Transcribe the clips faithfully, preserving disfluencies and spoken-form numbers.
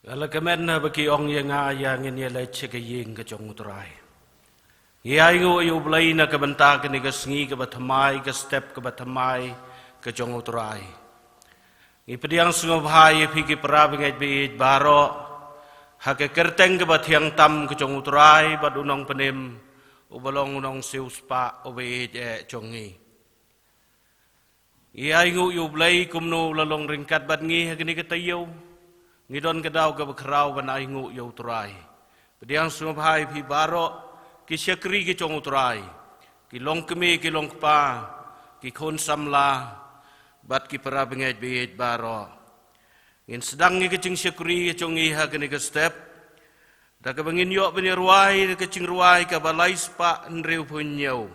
Ba la kmen ha ba ki ong ïa nga, ïa ngin ïa leit sha ka ïing ka jong U Trai. Ngi ainguh ïa U Blei na ka bynta kane ka sngi kaba thymmai, ka step kaba thymmai ka jong U Trai. Ngi pdiang sngewbha ïa phi ki para bangeit baieit baroh ha ka kyrteng kaba thiang tam ka jong U Trai bad U Nongpynim uba long U Nongsiewspah uba ïeit eh jong ngi. Ngi ainguh ïa U Blei kumno u la long ryngkat bad ngi ha kane ka taïew. Ngi don ka daw kaba khraw ban ainguh ïa U Trai. Pdiang sngewbha ïa phi baroh ki shakri ki jong U Trai, ki longkmie ki longkpa, ki khun samla bad ki para bangeit baieit baroh. Ngin sdang ïa ka jingshakri ka jong ngi ha kane ka step da kaba ngin ïoh ban ïa rwai da ka jingrwai kaba lai spah hynriewphew hynñiew.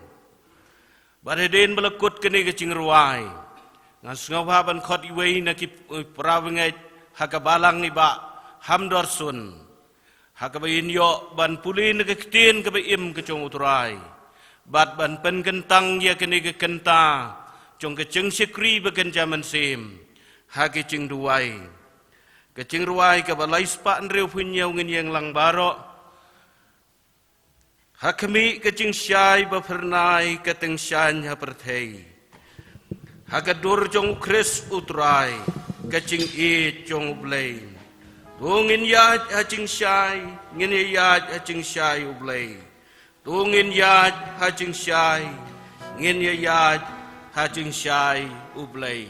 Bad hadien ba la kut kane ka jingrwai, ngan sngewbha ban khot iwei na ki, eh, para bangeit ha ka balang, i Bah Hamdorson, ha kaba in ïoh ban pule na ka ktien kaba im ka jong U Trai bad ban pynkyntang ïa kane ka kynta jong ka jingshakri ba kynja mynsiem ha ka jingduwai. Ka jingrwai kaba lai spah hynriewphew hynñiew ngin ïeng lang baroh. Ha khmih ka jingshai ba phyrnai ka tyngshaiñ ha pyrthei, ha ka dur jong U Khrist U Trai, ka jingïeit jong U Blei. To ngin ïaid ha jingshai, ngin ïa ïaid ha jingshai U Blei. To ngin ïaid ha jingshai, ngin ïa ïaid ha jingshai U Blei.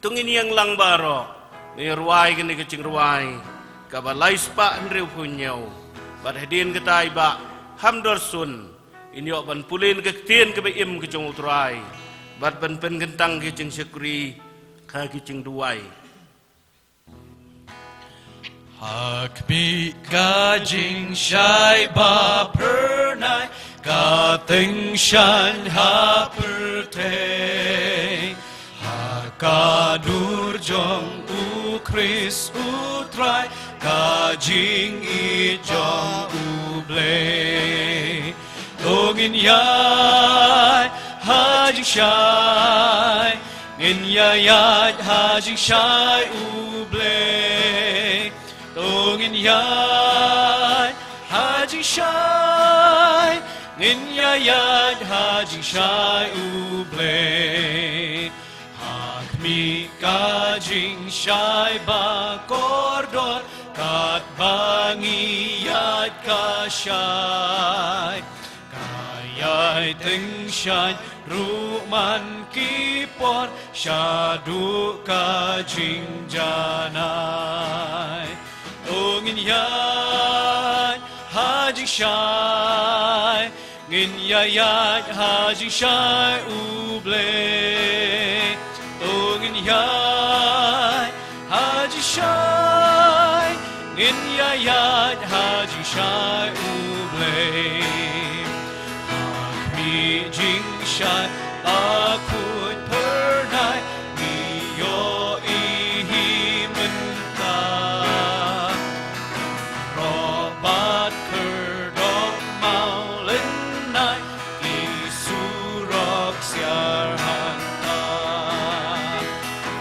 To ngin ïeng lang baroh ban ïa rwai kane ka jingrwai kaba lai spah hynriewphew hynñiew. Bad hadien kata, i Bah Hamdorson in ïoh ban pule na ka ktien kaba im ka jong U Trai bad ban pynkyntang ka jingshakri ha ka jingduwai. Ha khmih ka jingshai ba phyrnai ka tyngshaiñ ha pyrthei, ha ka dur jong U Khrist U Trai, ka jingïeit jong U Blei. To ngin ïaid ha jingshai, ngin ïa ïaid ha jingshai U Blei. To ngin ïaid ha jingshai, ngin ïa ïaid ha jingshai U Blei. Ha khmih ka jingshai ba kordor, katba ngi ïaid ka shai, ka ïai tyngshaiñ ruh man ki por, shaduh ka jingjanai. To ngin ïaid ha jingshai, ngin ïa ïaid ha jingshai U Blei. To ngin ïaid ha jingshai, ngin ïa ïaid ha jingshai U Blei. Ha khmih jingshai ba khuid phyrnai, ngi ïohi hi mynta. Roh bad khyrdop mawlynnai, ki surok siar hangta.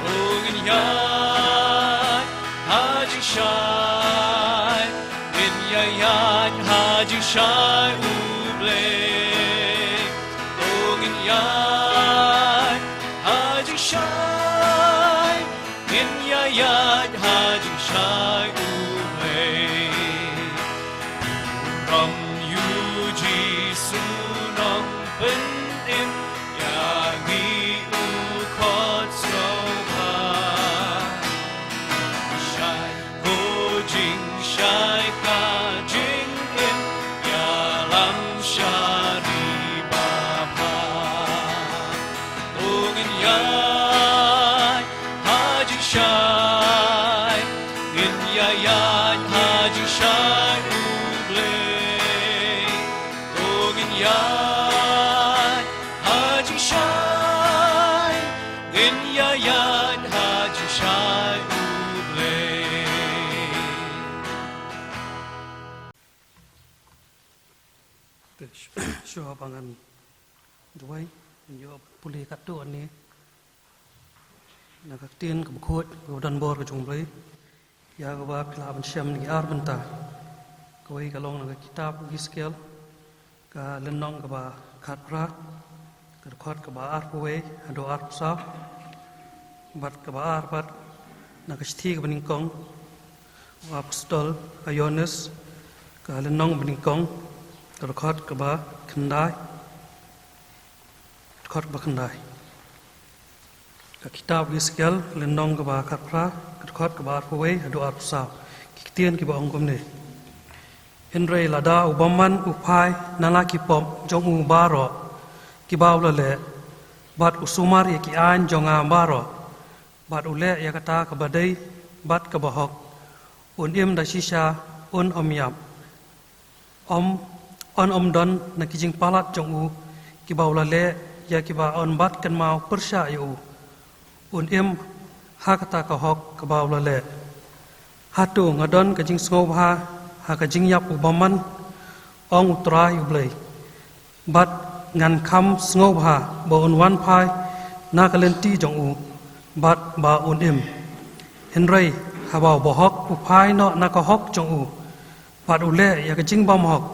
To ngin ïaid ha jingshai, ngin ïa ïaid ha jingshai U Blei. To ngin ïaid ha jingshai, ngin ïa ïaid ha jingshai U Blei. Burom ïa U Jisu Nongpynim, ïa ngi u khot sngewbha. Shai ko jingshai ka jingim, ïalam sha ri bapher. To ngin ïaid ha jingshai, ngin ïa ïaid ha jingshai U Blei. To ngin ïaid ha jingshai, ngin ïa ïaid ha jingshai U Blei. Te shu-, shuwa ba ngan duwai, ngin ïoh pule katto katne na ka ktien kaba khuid kaba don bor ka jong U Blei. Ïa kaba phi lah ban shem na ki ar bynta. Kawei ka long na ka kitab u Esekiel, ka lynnong kaba khatphra, ka dkhot kaba arphew wei haduh arphew saw. Bad kaba ar pat na ka shithi kaba nyngkong u apostol u Ïoannis, ka lynnong ba nyngkong, ka dkhot kaba khyndai. Dkhot kaba khyndai. Ka kitab u Esekiel, lynnong kaba khatphra, ka dkhot kaba arphew wei haduh arphew saw. Ki ktien kiba ong kumne: Hynrei lada u bymman u phai na la ki pop jong u baroh kiba u la leh, bad u sumar ïa ki aiñ jong nga baroh, bad u leh ïa kata kaba dei bad kaba hok, un im da shisha, un ym ïap. Ym, un ym don na ki jingpalat jong u kiba u la leh ïa kiba un bat kynmaw pyrshah ïa u. Un im ha kata ka hok kaba u la leh. Hato nga don ka jingsngewbha ha ka jingïap u bymman? Ong U Trai U Blei. Bad ngan kham sngewbha ba un wan phai na ka lynti jong u, bad ba un im. Hynrei haba u bahok u phai noh na ka hok jong u, bad u leh ïa ka jingbymhok,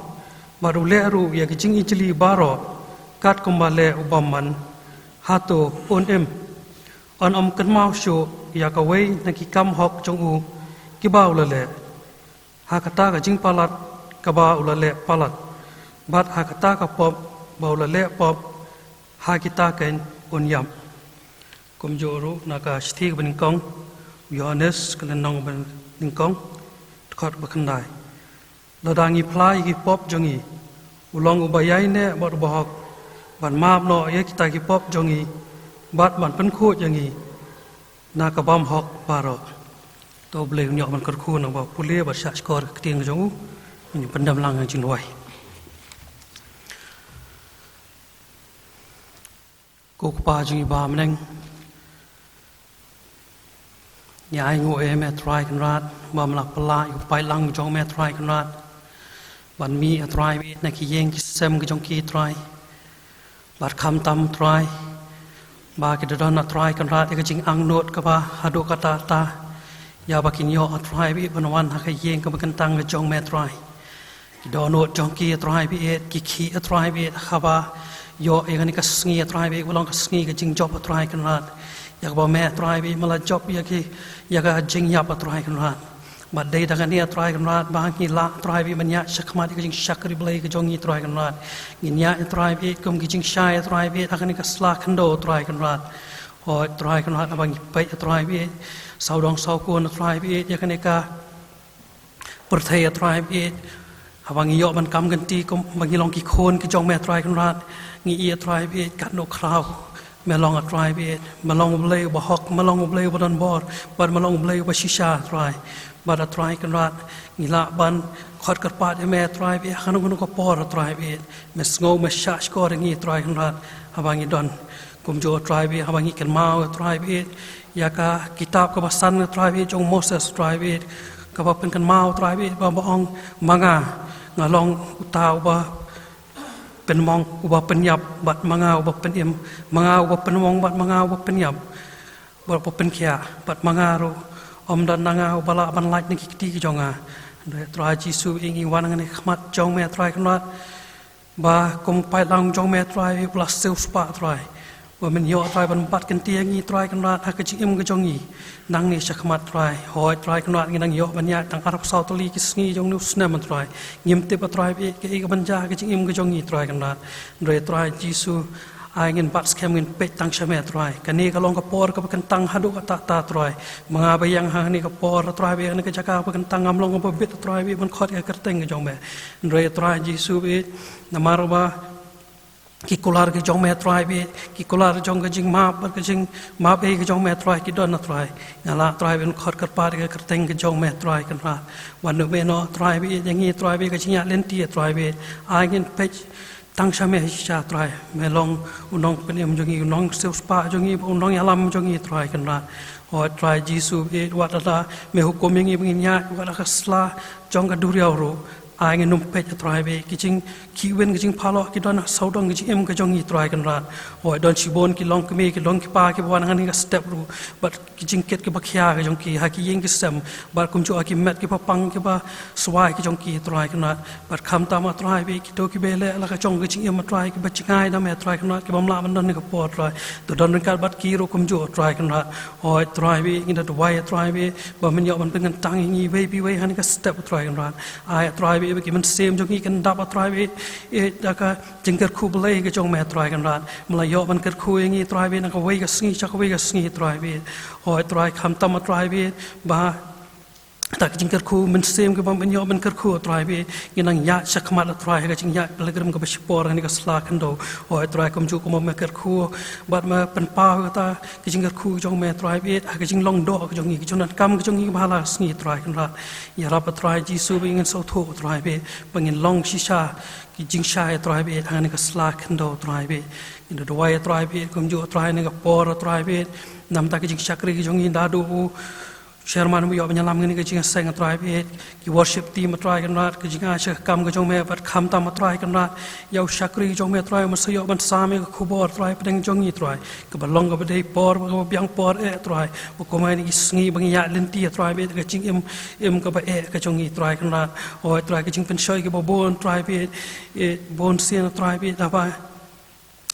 bad u leh ruh ïa ka jingijli baroh katkum ba leh u bymman, hato un im? Un ym kynmaw shuh ïa kawei na ki kam hok jong u kiba u la leh. Ha kata ka jingpalat kaba u la leh palat, bad ha kata ka pop ba u la leh pop, ha kita keiñ un ïap. Kumjuh ruh na ka shithi kaba nyngkong u Ïoannis, ka lynnong ba nyngkong, dkhot ba khyndai: Lada ngi phla ïa ki pop jong ngi, u long uba ïaineh bad u bahok ban map noh ïa kita ki pop jong ngi, bad ban pynkhuid ïa ngi na ka bymhok baroh. To U Blei un ïoh ban kyrkhu naba pule bad shah shkor ka ktien ka jong u. Ngin pyndem lang ha ka jingduwai. Ko Kpa jong ngi ba ha bneng, ngi ainguh ïa me Trai Kynrad ba me la pynlah ïa u paidlang jong me Trai Kynrad ban mih, Trai, bad na ki ïing ki sem ka jong ki, Trai. Bad khamtam, Trai, ba ki da don, Trai Kynrad, ïa ka jingangnud kaba haduh katta katta, ïa ba kin ïoh, Trai, bad ban wan ha ka ïing kaba kyntang ka jong me, Trai. Ki dohnud jong ki, Trai, bad ki khih, Trai, bad haba ïoh ïa kane ka sngi, Trai, bad ba long ka sngi ka jingjop, Trai Kynrad, ïa kaba me, Trai, bad me la jop ïa ki, ïa ka jingïap, Trai Kynrad. Bad dei da kane, Trai Kynrad, ba ngi lah, Trai, bad ban ïaid shakhmat ïa ka jingshakri Blei ka jong ngi, Trai Kynrad. Ngin ïaid, Trai, bad kum ki jingshai, Trai, bad ha kane ka sla khyndew, Trai Kynrad. Hooid, Trai Kynrad, haba ngi peit, Trai, bad sawdong sawkun, Trai, bad ïa kane ka pyrthei, Trai, bad haba ngi ïoh ban kam kynti kum ba ngi long ki khun ki jong me, Trai Kynrad, ngi ïohi, Trai, bad katno khraw me long, Trai, bad me long U Blei uba hok, me long U Blei uba don bor, bad me long U Blei uba shisha, Trai. Bad, Trai Kynrad, ngi lah ban khot kyrpad ïa me, Trai, bad ha kano kano ka por, Trai, bad me sngew, me shah shkor ïa ngi, Trai Kynrad, haba ngi don. Kumjuh, Trai, bad haba ngi kynmaw, Trai, bad ïa ka kitab kaba san, Trai, bad jong u Moses, Trai, bad kaba pynkynmaw, Trai, bad ba, ba ong, ma nga nga long uta uba pynmong, uba pynïap, bad ma nga uba pynim, ma nga uba pynmong, bad ma nga uba pynïap, bad uba pynkhiah, bad ma nga ruh ym don na nga uba lah ban lait na ki kti ki jong nga. Hynrei, Trai Jisu, ngi wan hangne ha khmat jong me, Trai Kynrad, ba kum paidlang jong me, Trai, ba la siewspah, Trai, ba men ïoh, Trai, ban bat kynti ïa ngi, Trai Kynrad, ha ka jingim ka jong ngi nangne shakhmat, Trai. Hooid, Trai Kynrad, ngi dang ïoh ban ïaid tang arphew saw tylli ki sngi jong une u snem, Trai. Ngim tip, Trai, bad kaei kaban jia ha ka jingim ka jong ngi, Trai Kynrad. Hynrei, Trai Jisu, ai ngin bat skhem, ngin peit tang sha me, Trai. Kane ka long ka por kaba kyntang haduh katta katta, Trai. Ma nga ba ïeng ha kane ka por, Trai, bad ha kane ka jaka ba kyntang, ngam long kaba bit, Trai, bad ban khot ïa ka kyrteng ka jong me. Hynrei, Trai Jisu, bad namar ba ki kular ki jong me, Trai, bad ki kular jong ka jingmap bad ka jingmap ei ka jong me, Trai, ki don, Trai. Nga lah, Trai, ban khot kyrpad ïa ka kyrteng ka jong me, Trai Kynrad. Wan noh me noh, Trai, bad ïa ngi, Trai, bad ka jingïaid lynti, Trai, bad ai ngin peit tang sha me shisha, Trai. Me long u nongpynim jong ngi, u nongsiewspah jong ngi, u nongïalam jong ngi, Trai Kynrad. Hooid, Trai Jisu, bad wat lada me hukum ïa ngi ba ngin ïaid wat ha ka sla jong ka duriaw ruh, Ai ngi nym peit, Trai Blei, ki jingkhih win, ki jingphalok ki don ha sawdong ki jingim ka jong ngi, Trai Kynrad. Hoi, don shibun ki longkmie, ki longkpa kiba wan hangne ha ka step ruh bad ki jingkit kiba khia ka jong ki ha ki ïing ki sem, bad kumjuh ha ki met kiba pang kiba swai ki jong ki, Trai Kynrad. Bad khamtam, Trai Blei, kito kiba leh la ka jong ka jingim, Trai, kiba jngai na me, Trai Kynrad, kibym lah ban don ha ka por, Trai. To don ryngkat bad ki ruh kumjuh, Trai Kynrad. Hoi, Trai Blei, ngi da duwai, Trai Blei, ba men ïoh ban pynkyntang ïa ngi iwei pa iwei hangne ha ka step, Trai Kynrad. Ai, Trai Blei, ba ki mynsiem jong ngi kin dap, Trai Blei, eh, da ka jingkyrkhu Blei ka jong me, Trai Kynrad. Men la ïoh ban kyrkhu ïa ngi, Trai Blei, na kawei ka sngi sha kawei ka sngi, Trai Blei. Hoi, Trai, khamtam, Trai Blei, ba da ka jingkyrkhu mynsiem kaba men ïoh ban kyrkhu, Trai Blei, ngin nang ïaid shakhmat, Trai, ha ka jingïaid pilgrim kaba shipor hangne ha ka sla khyndew. Hoi, Trai, kumjuh kumba me kyrkhu bad me pynpaw kata ka jingkyrkhu jong me, Trai Blei, ha ka jinglong doh ka jong ngi, ka jingdonkam ka jong ngi ba ha la ka sngi, Trai Kynrad. Ïarap, Trai Jisu, ba ngin sngewthuh, Trai Blei, ba ngin long shisha ki jingshai, Trai Blei, hangne ha ka sla khyndew, Trai Blei. Ngi da duwai, Trai Blei, kumjuh, Trai, hangne ha ka por, Trai Blei, namar ka jingshakri ka jong ngi da u Chairman ba ïoh ban ïalam ïa kane ka jingïaseng, Trai Blei, ki worship team, Trai Kynrad, ka jingai sha ka kam ka jong me, bad khamtam, Trai Kynrad, ïa u shakri ka jong me, Trai, u masa ïoh ban sam ïa ka khubor, Trai, hapdeng jong ngi, Trai, kaba long kaba dei por, kaba biang por eh, Trai, ba kumne ha kine ki sngi ba ngi ïaid lynti, Trai Blei, ka jingim, im kaba eh ka jong ngi, Trai Kynrad. Hoi, Trai, ka jingpynshoi kaba bun, Trai Blei, eh, bun sien, Trai Blei, da ba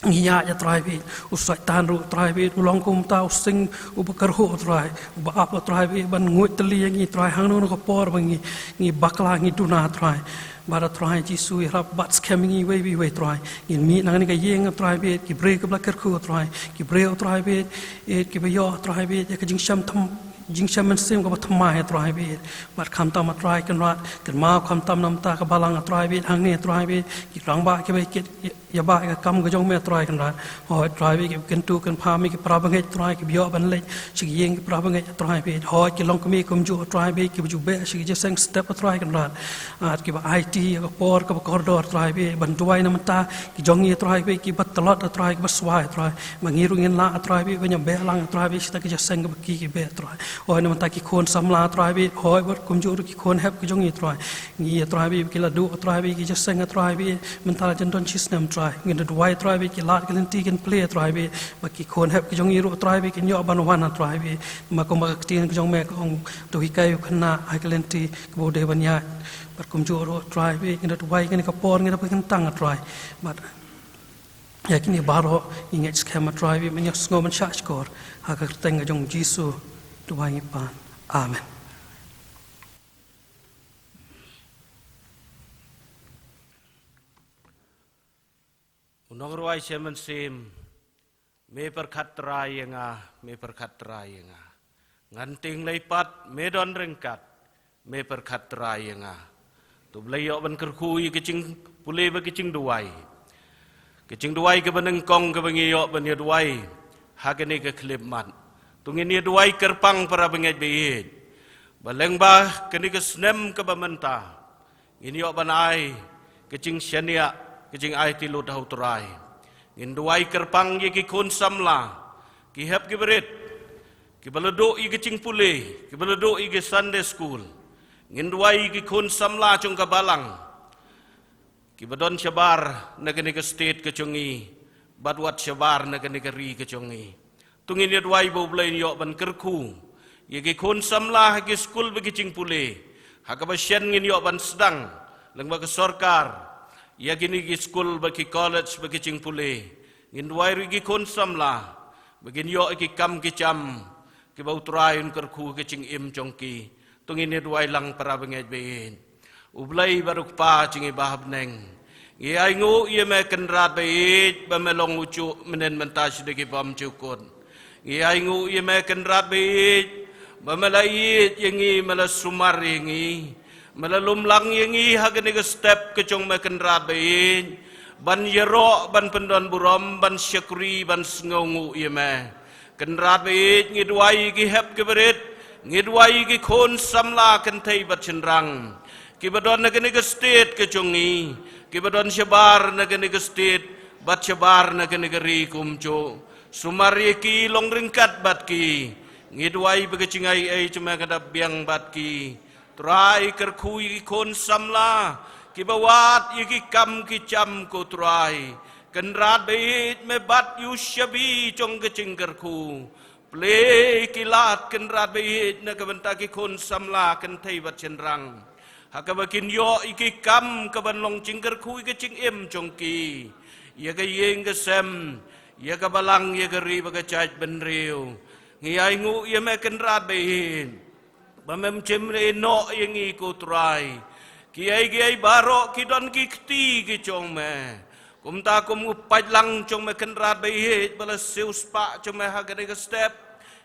ngi ïaid, Trai Blei, u Soitan ruh, Trai Blei, u long kumta u sing uba kyrhuh, Trai, uba ap, Trai Blei, ban nguid tylli ïa ngi, Trai, hangno hangno ka por ba ngi, ngi bakla, ngi duna, Trai. Bad, Trai Jisu, ïarap bad skhem ïa ngi iwei pa iwei, Trai. Ngin mih na kane ka ïing, Trai Blei, ki briew kiba la kyrkhu, Trai, ki briew, Trai Blei, eh, kiba ïoh, Trai Blei, ïa ka jingshem tham, jingshem mynsiem kaba thymmai, Trai Blei. Bad khamtam, Trai Kynrad, kynmaw khamtam namar ka balang, Trai Blei, hangne, Trai Blei, ki rangbah kiba kit ïa ba ïa ka kam ka jong me, Trai Kynrad. Hoi, Trai Blei, ki kyntu kynpham ïa ki para bangeit, Trai, kiba ïoh ban leit sha ki ïing ki para bangeit, Trai Blei. Hoi, ki longkmie kumjuh, Trai Blei, kiba ju beh sha ki jingïaseng step, Trai Kynrad. Ar kiba aiti ïa ka por kaba kordor, Trai Blei, ban duwai namar ki jong ngi, Trai Blei, kiba tlot, Trai, kiba swai, Trai. Ba ngi ruh ngin lah, Trai Blei, ban ïa beh lang, Trai Blei, sha kita ki jingïaseng kaba ki, ki beh, Trai. Hoi, namar ki khun samla, Trai Blei, hoi, bad kumjuh ruh ki khun hep ki jong ngi, Trai. Ngi ïa, Trai Blei, ki la duh, Trai Blei, ki jingïaseng, Trai Blei, mynta la jan don shi snem, Trai. Ngin da duwai, Trai Blei, ki lad ki lynti kin plie, Trai Blei, ba ki khun hep ki jong ngi ruh, Trai Blei, kin ïoh ban wan, Trai Blei. Namar kumba ka ktien ka jong me ka ong, to hikai u khynnah ha ki lynti kiba u dei ban ïaid. Bad kumjuh ruh, Trai Blei, ngin da duwai, kane ka por ngin da pynkyntang, Trai. Bad ïa kine baroh ngi ngeit skhem, Trai Blei, men ïohsngew, men shahshkor ha ka kyrteng ka jong U Jisu duwai ngi pan. Amen. U nongrwai shem mynsiem, me pyrkhat Trai ïa nga, me pyrkhat Trai ïa nga. Ngan tieng lei pat, me don ryngkat, me pyrkhat Trai ïa nga. To Blei ïoh ban kyrkhu ïa ka jingpule bad ka jingduwai. Ka jingduwai kaba nyngkong kaba ngi ïoh ban ïa duwai ha kane ka khyllipmat. To ngin ïa duwai kyrpang para bangeit ba ïeit. Ba lyngba kane ka snem kaba mynta ngin ïoh ban ai ka jingshaniah, ka jingaiti lut ha U Trai. Ngin duwai kyrpang ïa ki khun samla, ki hep ki barit, kiba la duh ïa ka jingpule, kiba la duh ïa ka Sunday school. Ngin duwai ïa ki khun samla jong ka balang, kiba don shabar na kane ka state ka jong ngi, bad wat shabar na kane ka ri ka jong ngi. To ngin ïa duwai ba U Blei un ïoh ban kyrkhu ïa ki khun samla ha ki skul bad ki jingpule, ha kaba shen ngin ïoh ban sdang lyngba ka sorkar ïa kine ki skul bad ki college bad ki jingpule. Ngin duwai ruh ïa ki khun samla ba kin ïoh ïa ki kam ki jam kiba U Trai un kyrkhu ha ka jingim jong ki. To ngin ïa duwai lang para bangeit ba ïeit. U Blei bad U Kpa jong ngi ba ha bneng, ngi ainguh ïa me Kynrad ba ïeit, ba me long u juh mynhynnin mynta sha ki bymjukut. Ngi ainguh ïa me Kynrad ba ïeit, ba me la ïeit ïa ngi, me la sumar ïa ngi, me la lum lang ïa ngi ha kane ka step ka jong me Kynrad ba ïeit, ban ïaroh, ban pyndonburom, ban shakri, ban sngewnguh ïa me. Kynrad ba ïeit, ngi duwai ïa ki hep ki barit, ngi duwai ïa ki khun samla kynthei bad shynrang, kiba don na kane ka state ka jong ngi, kiba don shabar na kane ka state bad shabar na kane ka ri kumjuh. Sumar ïa ki, long ryngkat bad ki. Ngi duwai ba ka jingaiei jong me kan da biang bad ki. Trai kyrkhu ïa ki khun samla kiba wad ïa ki kam ki jam ko Trai. Kynrad ba ïeit me bat ïa u shabi jong ka jingkyrkhu. Plie ki lad Kynrad ba ïeit na ka bynta ki khun samla kynthei bad shynrang. Ha kaba kin ïoh ïa ki kam kaban long jingkyrkhu ïa ka jingim jong ki. Ïa ka ïing ka sem, ïa ka balang, ïa ka ri bad ka jaitbynriew. Ngi ainguh ïa me Kynrad ba ïeit. Ba mem shym ïehnoh ïa ngi ko Trai. Kiei kiei baroh ki don ki kti ki jong me. Kumta kum u paidlang jong me Kynrad ba ïeit ba la siewspah jong me ha kane ka step.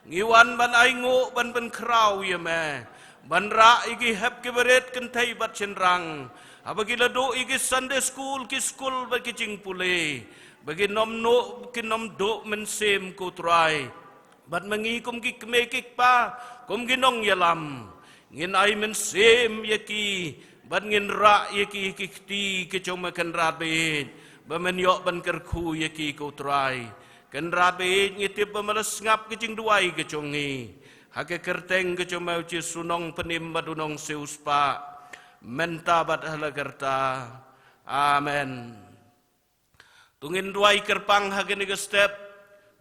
Ngi wan ban ainguh ban pynkhraw ïa me. Ban rah ïa ki hep ki barit kynthei bad shynrang. Haba ki la duh ïa ki Sunday school, ki skul bad ki jingpule. Ba kin ym duh, kin ym duh mynsiem ko Trai. Bad ma ngi kum ki kmie ki kpa, kum ki nongïalam. Ngin ai mynsiem ïa ki, bad ngin rah ïa ki ki kti ki jong me Kynrad ba ïeit. Ba men ïoh ban kyrkhu ïa ki ko Trai. Kynrad ba ïeit ngi tip ba me la sngap ka jingduwai ka jong ngi. Ha ka kyrteng ka jong me u Jisu u nongpynim bad u nongsiewspah. Mynta bad hala karta. Amen. To ngin duwai kyrpang ha kane ka step.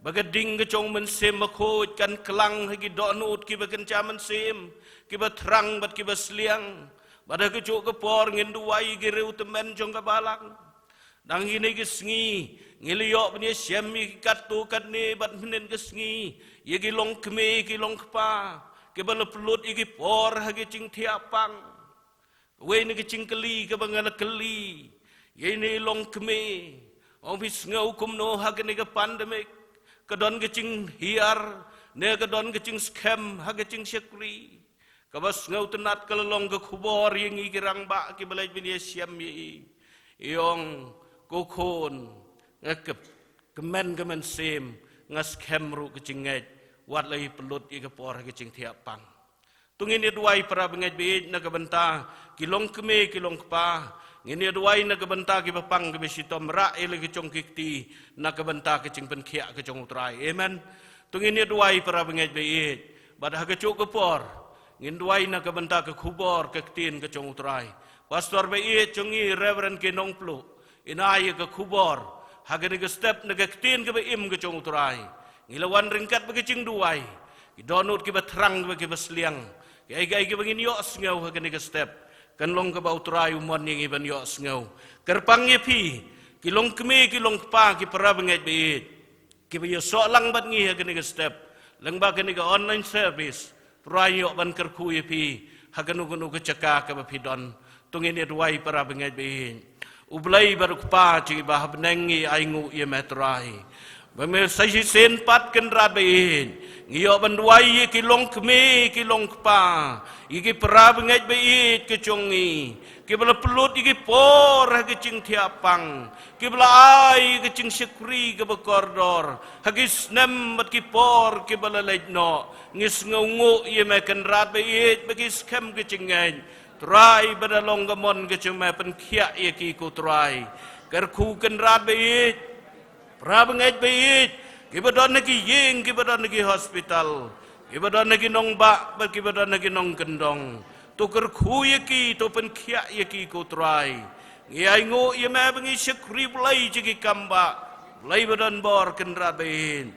Ba ka ding ka jong u Mynsiem Bakhuid kan klang ha ki dohnud kiba kynja mynsiem, kiba thrang bad kiba sliang. Bad ha kajuh ka por ngin duwai ki riew tymmen jong ka balang. Dang kine ki sngi, ngi la ïoh ban ïashem ïa ki katto katne bad mynhynnin ka sngi, ïa ki longkmie, ki longkpa, kiba la pynlut ïa ki por ha ki jingthiah pang. Kawei na ki jingkylli kaba nga la kylli ïa ine i longkmie. Ong phi sngew kumno ha kane ka pandemic. Ka don ka jinghiar, ne ka don ka jingskhem ha ka jingshakri. Kaba sngewtynnat ka la long ka khubor ïa ngi ki rangbah kiba leit ban ïashem ïa i. I ong ko khun, nga kmen ka mynsiem, nga skhem ruh ka jingngeit, wat la i pynlut ïa ka por ha ka jingthiah pang. To ngin ïa duwai para bangeit ba ïeit na ka bynta ki longkmie ki longkpa. Ngin ïa duwai na ka bynta kiba pang kiba shitom, rah ïa la ki jong ki kti na ka bynta ka jingpynkhiah ka jong u Trai. Amen. To ngin ïa duwai para bangeit ba ïeit. Bad ha kajuh ka por ngin duwai na ka bynta ka khubor ka ktien ka jong u Trai. Pastor ba ïeit jong ngi Reverend K Nongpluh. In ai ïa ka khubor ha kane ka step na ka ktien kaba im ka jong u Trai. Ngi la wan ryngkat bad ka jingduwai. Ki dohnud kiba thrang bad kiba sliang. Kiei kiei kiba ngin ïohsngew ha kane ka step, kan long kaba u Trai u mon ïa ngi ban ïohsngew. Kyrpang ïa phi ki longkmie ki longkpa ki para bangeit ba ïeit. Kiba ïasoh lang bad ngi ha kane ka step, lyngba kane ka online service, Trai ïoh ban kyrkhu ïa phi ha kano kano ka jaka kaba phi don. To ngin ïa duwai para bangeit ba ïeit. U Blei bad u Kpa jong ngi ba ha bneng, ngi ainguh ïa me Trai. Ba me sa shisien pat Kynrad ba ïeit, ngi ïoh ban duwai ïa ki longkmie ki longkpa, ïa ki para bangeit ba ïeit ka jong ngi, kiba la pynlut ïa ki por ha ka jingthiah pang, kiba la ai ka jingshakri kaba kordor ha ki snem bad ki por kiba la leit noh. Ngi sngewnguh ïa me Kynrad ba ïeit ba ki skhem ka jingngeit. Trai, ba da long ka mon ka jong me, pynkhiah ïa ki ko Trai. Kyrkhu Kynrad ba ïeit, para bangeit ba ïeit, kiba don ha ki ïing, kiba don ha ki hospital, kiba don ha ki nongbah bad kiba don ha ki nongkyndong. To kyrkhu ïa ki, to pynkhiah ïa ki ko Trai. Ngi ainguh ïa me ba ngi shakri Blei jong ki kam bah, Blei ba don bor Kynrad ba ïeit.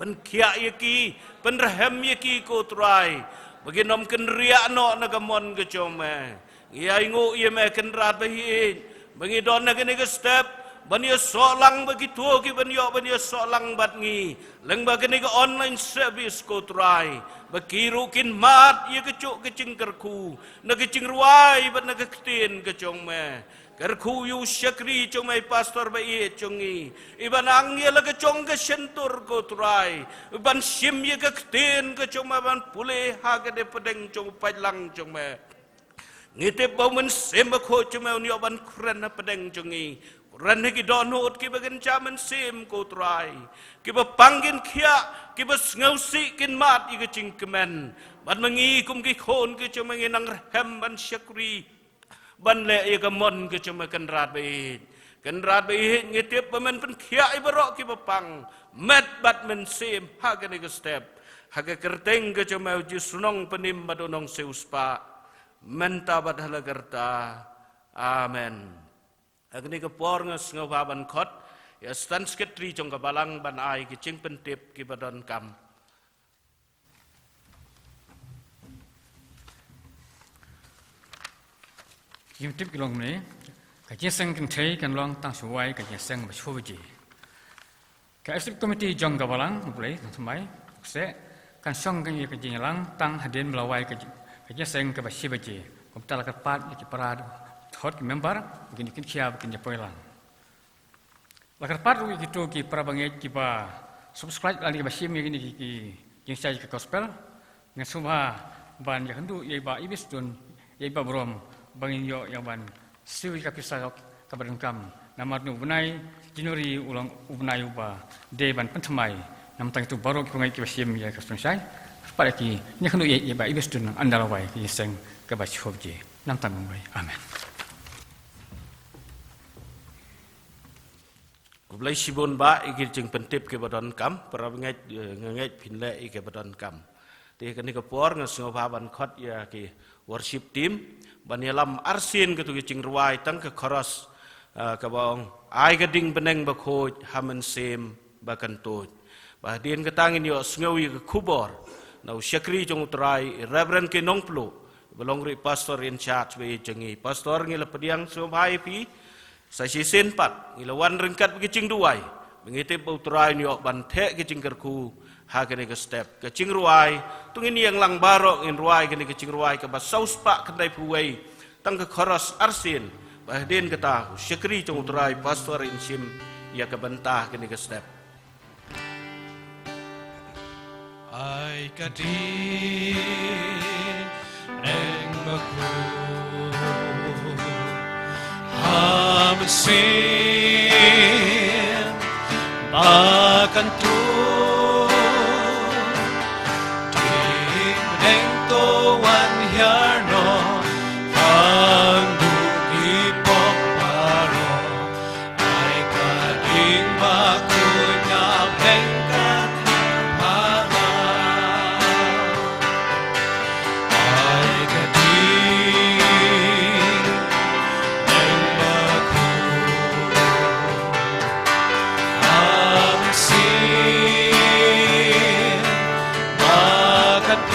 Pynkhiah ïa ki, pynrhem ïa ki ko Trai, ba kin ym kynriah noh na ka mon ka jong me. Ngi ainguh ïa me Kynrad ba ïeit, ba ngi don ha kane ka step ban ïasoh lang bad kito kiban ïoh ban ïasoh lang bad ngi lyngba kane ka online service ko Trai, ba ki ruh kin mad ïa kajuh ka jingkyrkhu na ka jingrwai bad na ka ktien ka jong me. Kyrkhu ïa u shakri jong me, i pastor ba ïeit jong ngi, iban nang ïa la ka jong ka shyntur ko Trai, iban shim ïa ka ktien ka jong me, ban pule ha ka dei pdeng jong u paidlang jong me. Ngi tip ba u Mynsiem Bakhuid jong me un ïoh ban kren ha pdeng jong ngi. Kren ha ki dohnud kiba kynja mynsiem ko Trai, kiba pang kin khiah, kiba sngewsih kin mad ïa ka jingkmen. Bad ma ngi kum ki khun ka jong me ngi nang rhem ban shakri, ban leh ïa ka mon ka jong me Kynrad ba ïeit. Kynrad ba ïeit, ngi tip ba men pynkhiah ïa baroh kiba pang, met bad mynsiem ha kane ka step. Ha ka kyrteng ka jong me u Jisu u nongpynim bad u nongsiewspah. mynta bad ha la karta. Amen. Ha kane ka por nga sngewbha ban khot ïa Assistant Secretary jong ka Balang ban ai ki jingpyntip kiba donkam. Ki jingpyntip ki long kumne: ka jingïaseng kynthei kan long tang shuwa wai ka jingïaseng ba shiphew baje. Ka Executive Committee jong ka Balang, U Blei, tang thymmai, u kseh, kan shong kan ïa ka jingïalang tang hadien ba la wai ka jing-, ka jingïaseng kaba shi baje. Kumta la kyrpad ïa ki para, hot ki member, kin ïa, kin khia, kin ïa poi lang. La kyrpad ruh ïa kito ki para bangeit kiba subscribe lane kiba shim ïa kine ki, ki jingshai ka gospel. Nga sngewbha ban ïakynduh ïa i Bah Ibiston, ïa i Bah Brom, ba ngin ïoh ïa ban siew ïa ka pisa kaba donkam. Namar une u bnai January u long u bnai uba dei ban pynthymmai. Namar kata baroh ki bangeit kiba shim ïa ka sngewshai, kyrpad ïa ki, ïakynduh ïa i Bah Ibiston ynda la wai ka jingïaseng kaba shiphew baje. Namar kata, amen. Khublei shibun Bah ïa ki jingpyntip kiba donkam. Para bangeit, eh, nga ngeit phin leh ïa kiba donkam. Te ha kane ka por nga sngewbha ban khot ïa ki worship team ban ïalam arsien katto ka jingrwai tang ka chorus, eh, kaba ong: Ai ka ding bneng bakhuid ha mynsiem ba kyntuid. Bad hadien kata ngin ïohsngew ïa ka khubor na u shakri jong U Trai, Reverend K. Nongpluh, ba long ruh i Pastor in charge ba ïeit jong ngi. Pastor, ngi la pdiang sngewbha ïa phi. Sa shisien pat ngi la wan ryngkat bad ki jingduwai, ba ngi tip ba U Trai un ïoh ban theh ki jingkyrkhu ha kane ka step. Ka jingrwai, to ngin ïeng lang baroh ngin rwai kane ka jingrwai kaba saw spah khyndai phew wei, tang ka chorus arsien. Bad hadien kata u shakri jong U Trai, Pastor, in shim ïa ka bynta ha kane ka step. Ai ka ding bneng bakhuid ha mynsiem ba kyntuid. Ding bneng to wan hiar noh, tang ïa ki pop baroh. Ai ka ding bakhuid na bneng kan hap ha nga. Ai ka ding bneng bakhuid ha mynsiem ba kyntuid.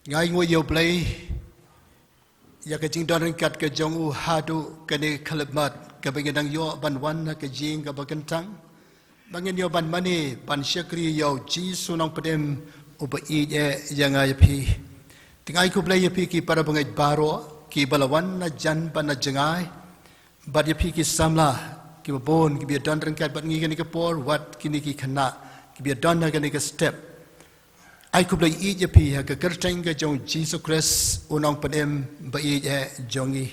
Ngi ai nguh ïa U Blei ïa ka jingdon ryngkat ka jong u haduh kane ka khyllipmat kaba ngi dang ïoh ban wan ha ka jing kaba kyntang, ba ngin ïoh ban mane ban shakri ïa U Jisu Nongpynim uba ïeit eh ïa nga ïa phi. Te nga ai khublei ïa phi ki para bangeit baroh kiba la wan na jan bad na jngai, bad ïa phi ki samla kiba bun kiba ïadon ryngkat bad ngi kane ka por, wat kine ki khynnah kiba ïadon ha kane ka step. Ai khublei ïeit ïa phi ha ka kyrteng ka jong U Jisu Khrist U Nongpynim ba ïeit eh jong ngi.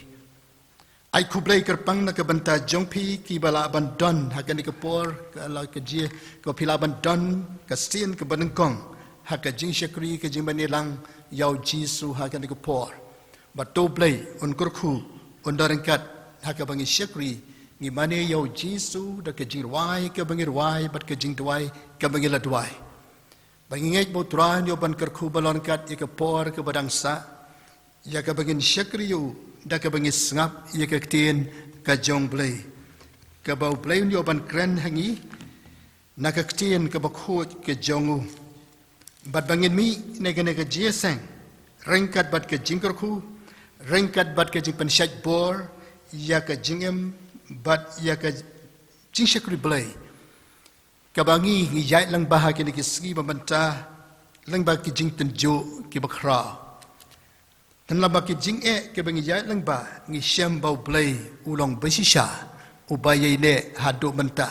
Ai khublei kyrpang na ka bynta jong phi kiba lah ban don ha kane ka por, ka la ka jia, kaba phi lah ban don ka sien kaba nyngkong ha ka jingshakri, ka jingmane lang ïa U Jisu ha kane ka por. Bad to U Blei un kyrkhu, un don ryngkat ha kaba ngi shakri, ngi mane ïa U Jisu da ka jingrwai kaba ngi rwai bad ka jingduwai kaba ngi la duwai. Ba ngi ngeit ba U Trai un ïoh ban kyrkhu ba long ryngkat ïa ka por kaba dang sah, ïa kaba ngin shakri ïa u da kaba ngi sngap ïa ka ktien ka jong U Blei, kaba U Blei un ïoh ban kren ha ngi na ka ktien kaba khuid ka jong u. Bad ba ngin mih na kane ka jingïaseng ryngkat bad ka jingkyrkhu, ryngkat bad ka jingpynshait bor ïa ka jingim bad ïa ka jingshakri Blei. Kaba ngi, ngi ïaid lyngba ha kine ki sngi ba mynta lyngba ki jingtynjuh kiba khraw. Te lyngba ki jingeh kiba ngi ïaid lyngba, ngi shem ba U Blei u long ba shisha, uba ïaineh haduh mynta.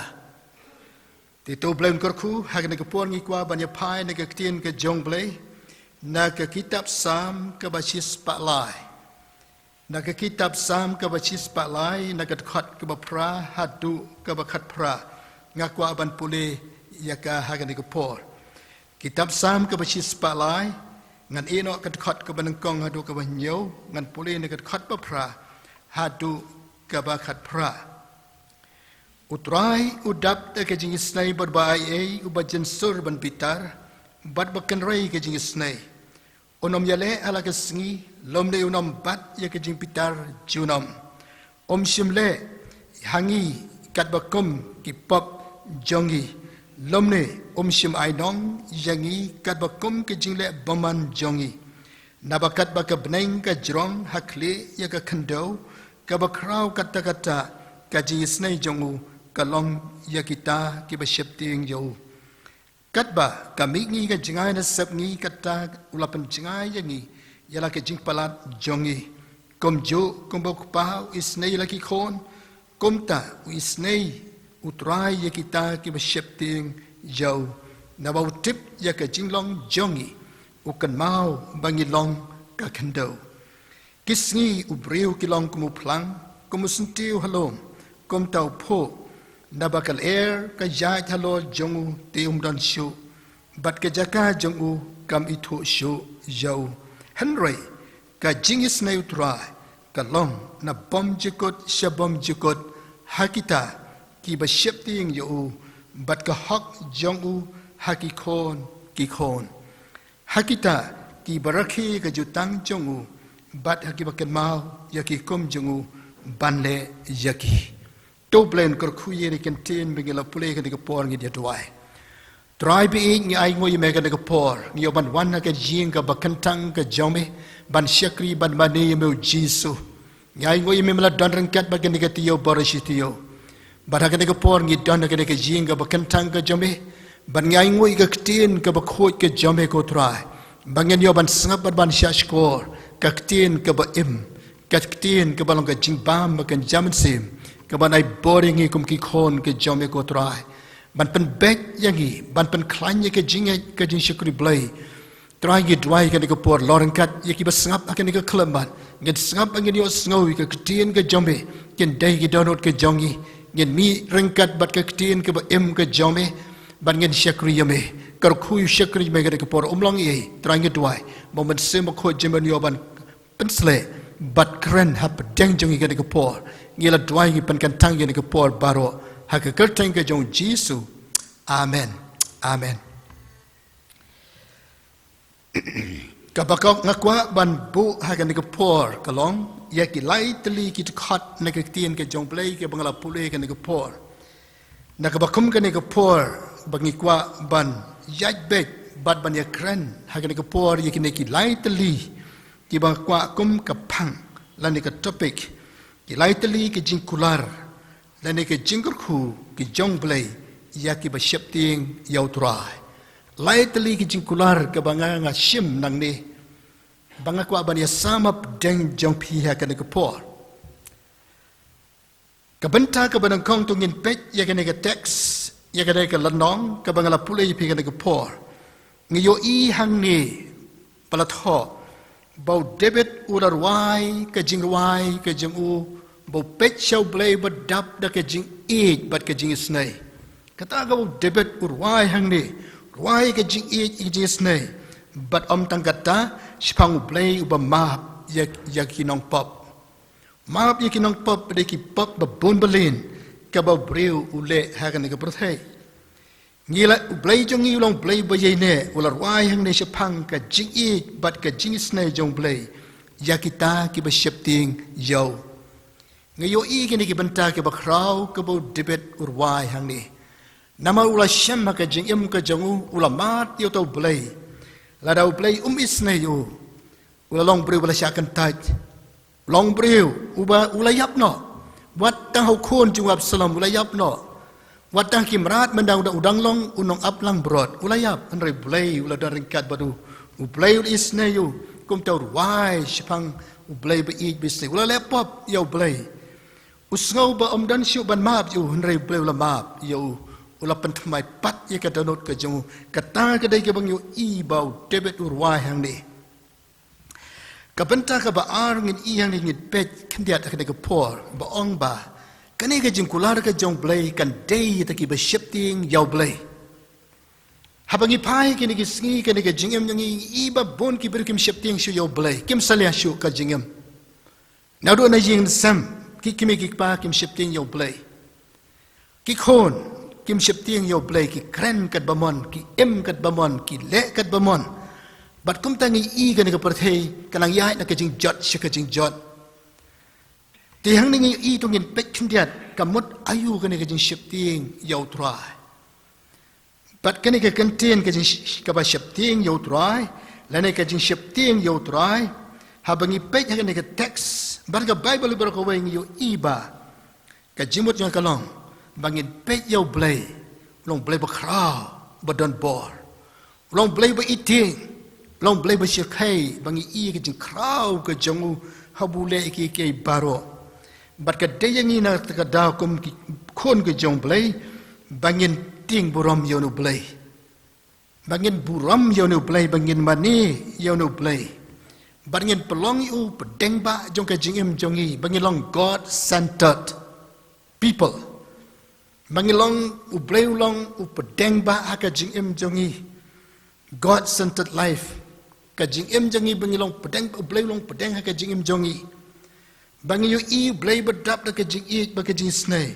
Te to U Blei un kyrkhu, ha kane ka por ngi kwah ban ïa phai na ka ktien ka jong U Blei na ka kitab Salm kaba shispah lai. Na ka kitab Salm kaba shispah lai, na ka dkhot kaba phra haduh kaba khatphra, nga kwah ban pule ïa ka ha kane ka por. Kitab Salm kaba shispah lai, ngan ïeh noh ka dkhot kaba nyngkong haduh kaba hynñiew, ngan pule na ka dkhot ba phra haduh kaba khatphra. U Trai u dap da ka jingisnei bad ba ai ei, uba jynsur ban bitar bad ba kynrei ka jingisnei. Un ym ïaleh ha la ka sngi, lymne un ym bat ïa ka jingbitar junom. Um shym leh ha ngi katba kum ki pop jong ngi, lymne um shym ai nong ïa ngi katba kum ka jingleh bymman jong ngi. Naba katba ka bneng ka jrong ha khlieh ïa ka khyndew, kaba khraw katta katta ka jingisnei jong u ka long ïa kita kiba sheptieng ïa u. Katba ka mih ngi ka jngai na sepngi, katta u la pynjngai ïa ngi ïa la ka jingpalat jong ngi. Kumjuh kumba u kpa u isnei ïa la ki khun, kumta u isnei U Trai ïa kita kiba sheptieng ïa u. Naba u tip ïa ka jinglong jong ngi, u kynmaw ba ngi long ka khyndew. Ki sngi u briew ki long kum u phlang, kum u syntiew ha lum, kumta u phuh. Naba ka lyer ka ïaid halor jong u, te um don shuh, bad ka jaka jong u kam ithuh shuh ïa u. Hynrei ka jingisnei U Trai ka long na bymjukut sha bymjukut ha kita kiba sheptieng ïa u, bad ka hok jong u ha ki khun ki khun, ha kita kiba rakhe ka jutang jong u, bad ha kiba kynmaw ïa ki hukum jong u ban leh ïa ki. To U Blei un kyrkhu ïa kane ka ktien ba ngi la pule kane ka por. Ngin ïa duwai. Trai baieit, ngi ainguh ïa me kane ka por, ngi ïoh ban wan ha ka ïing kaba kyntang ka jong me, ban shakri ban mane ïa me U Jisu. Ngi ainguh ïa me, me la don ryngkat bad kane ka taïew baroh shi taïew. Bad ha kane ka por ngi don ha kane ka ïing kaba kyntang ka jong me, bad ngi ainguh ïa ka ktien kaba khuid ka jong me ko Trai, ba ngin ïoh ban sngap bad ban shahshkor ka ktien kaba im, ka ktien kaba long ka jingbam bad ka jingmynsiem, kaban ai bor ïa ngi kum ki khun ki jong me ko Trai, ban pynbeit ïa ngi, ban pynkhlaiñ ïa ka jingngeit, ka jingshakri Blei. Trai, ngi duwai kane ka por, long ryngkat ïa kiba sngap ha kane ka khyllipmat. Ngin sngap, ngin ïohsngew ïa ka ktien ka jong me, kin dei ki dohnud ka jong ngi. Ngin mih ryngkat bad ka ktien kaba im ka jong me, bad ngin shakri ïa me. Kyrkhu ïa u shakri me kane ka por, um long ei ei. Trai, ngi duwai ba U Mynsiem Bakhuid jong me un ïoh ban pynsleh bad kren hapdeng jong ngi kane ka por. Ngi la duwai, ngi pynkyntang ïa kane ka por baroh ha ka kyrteng ka jong U Jisu. Amen. Amen. Kaba nga kwah ban buh ha kane ka por ka long ïa ki lai tylli ki dkhot na ka ktien ka jong U Blei kaba nga la pule kane ka por. Na kaba kum kane ka por ba ngi kwah ban ïaid beit bad ban ïakren ha kane ka por ïa kine ki lai tylli kiba nga kwah kum ka phang lane ka topic, ki lai tylli ki jingkular lane ka jingkyrkhu ki jong U Blei ïa kiba sheptieng ïa U Trai. Lai tylli ki jingkular kaba nga, nga shim nangne ba nga kwah ban ïasam hapdeng jong phi ha kane ka por. Ka bynta kaba nyngkong, to ngin peit ïa kane ka text, ïa kane ka lynnong kaba nga la pule ïa phi kane ka por. Ngi ïohi hangne ba la thoh ba u David u la rwai ka jingrwai ka jong u, ba u peit sha U Blei ba dap da ka jingïeit bad ka jingisnei. Kata kaba u David u rwai hangne, rwai ka jingïeit, ka jingisnei. Bad ym tang kata, shaphang U Blei uba map ïa, ïa ki nongpop. Map ïa ki nongpop, da ki pop ba bun ba lin kaba u briew u leh ha kane ka pyrthei. Ngi la, U Blei jong ngi u long U Blei ba ïaineh, u la rwai hangne shaphang ka jingïeit bad ka jingisnei jong U Blei ïa kita kiba sheptieng ïa u. Ngi ïohi kine ki bynta kiba khraw kaba u David u rwai hangne. Namar u la shem ha ka jingim ka jong u, u la mad ïa uta U Blei. Lada U Blei um isnei ïa u, u la long briew ba la shah kyntait. U long briew uba u la ïap noh. Wat tang ha u khun jong u Absalom u la ïap noh. Wat tang ki mrad mynta u dang, u dang long u nongap langbrot u la ïap, hynrei U Blei u la don ryngkat bad u. U Blei u la isnei ïa u, kumta u rwai shaphang U Blei ba ïeit ba isnei. U la leh pop ïa U Blei. U sngew ba ym don shuh ban map ïa u, hynrei U Blei u la map ïa u. U la pynthymmai pat ïa ka dohnud ka jong u. Kata ka dei kaba ngi ïohi ba u David u rwai hangne. Ka bynta kaba ar ngin ïa ngin peit khyndiat ha kane ka por ba ong ba kane ka jingkular ka jong U Blei kan dei ïa kita kiba sheptieng ïa U Blei. Haba ngi phai kine ki sngi kane ka jingim jong ngi, ngi i ba bun ki briew kim sheptieng shuh ïa U Blei, kim salia shuh ka jingim. Naduh na ïing sem, ki kmie ki kpa kim sheptieng ïa U Blei. Ki khun kim sheptieng ïa U Blei, ki kren katba mon, ki im katba mon, ki leh katba mon. Bad kumta ngi i kane ka pyrthei ka nang ïaid na ka jingjot sha ka jingjot. Te hangne ngi i, to ngin peit khyndiat ka mut aïu kane ka jingsheptieng ïa U Trai. Bad kane ka kyntien ka jing, kaba sheptieng ïa U Trai, lane ka jingsheptieng ïa U Trai, haba ngi peit ha kane ka teks bad ka Baibl baroh kawei, ngi ïohi ba ka jingmut jong ka long ba ngin peit ïa U Blei, U long Blei bakhraw, ba don bor, U long Blei ba ïeit, U long Blei ba shyrkhei, ba ngi i ka jingkhraw ka jong u haba u leh kiei kiei baroh. Bad ka dei ïa ngi na kata ka daw kum ki khun ka jong U Blei ba ngin tieng burom ïa une U Blei, ba ngin burom ïa une U Blei, ba ngin mane ïa une U Blei. Bad ngin pynlong ïa u pdeng bah jong ka jingim jong ngi, ba ngin long God centered people. Ba ngin long, U Blei u long u pdeng bah ha ka jingim jong ngi. God centered life. Ka jingim jong ngi ba ngi long pdeng, U Blei u long pdeng ha ka jingim jong ngi. Ba ngi ïohi U Blei ba dap da ka jingïeit bad ka jingisnei.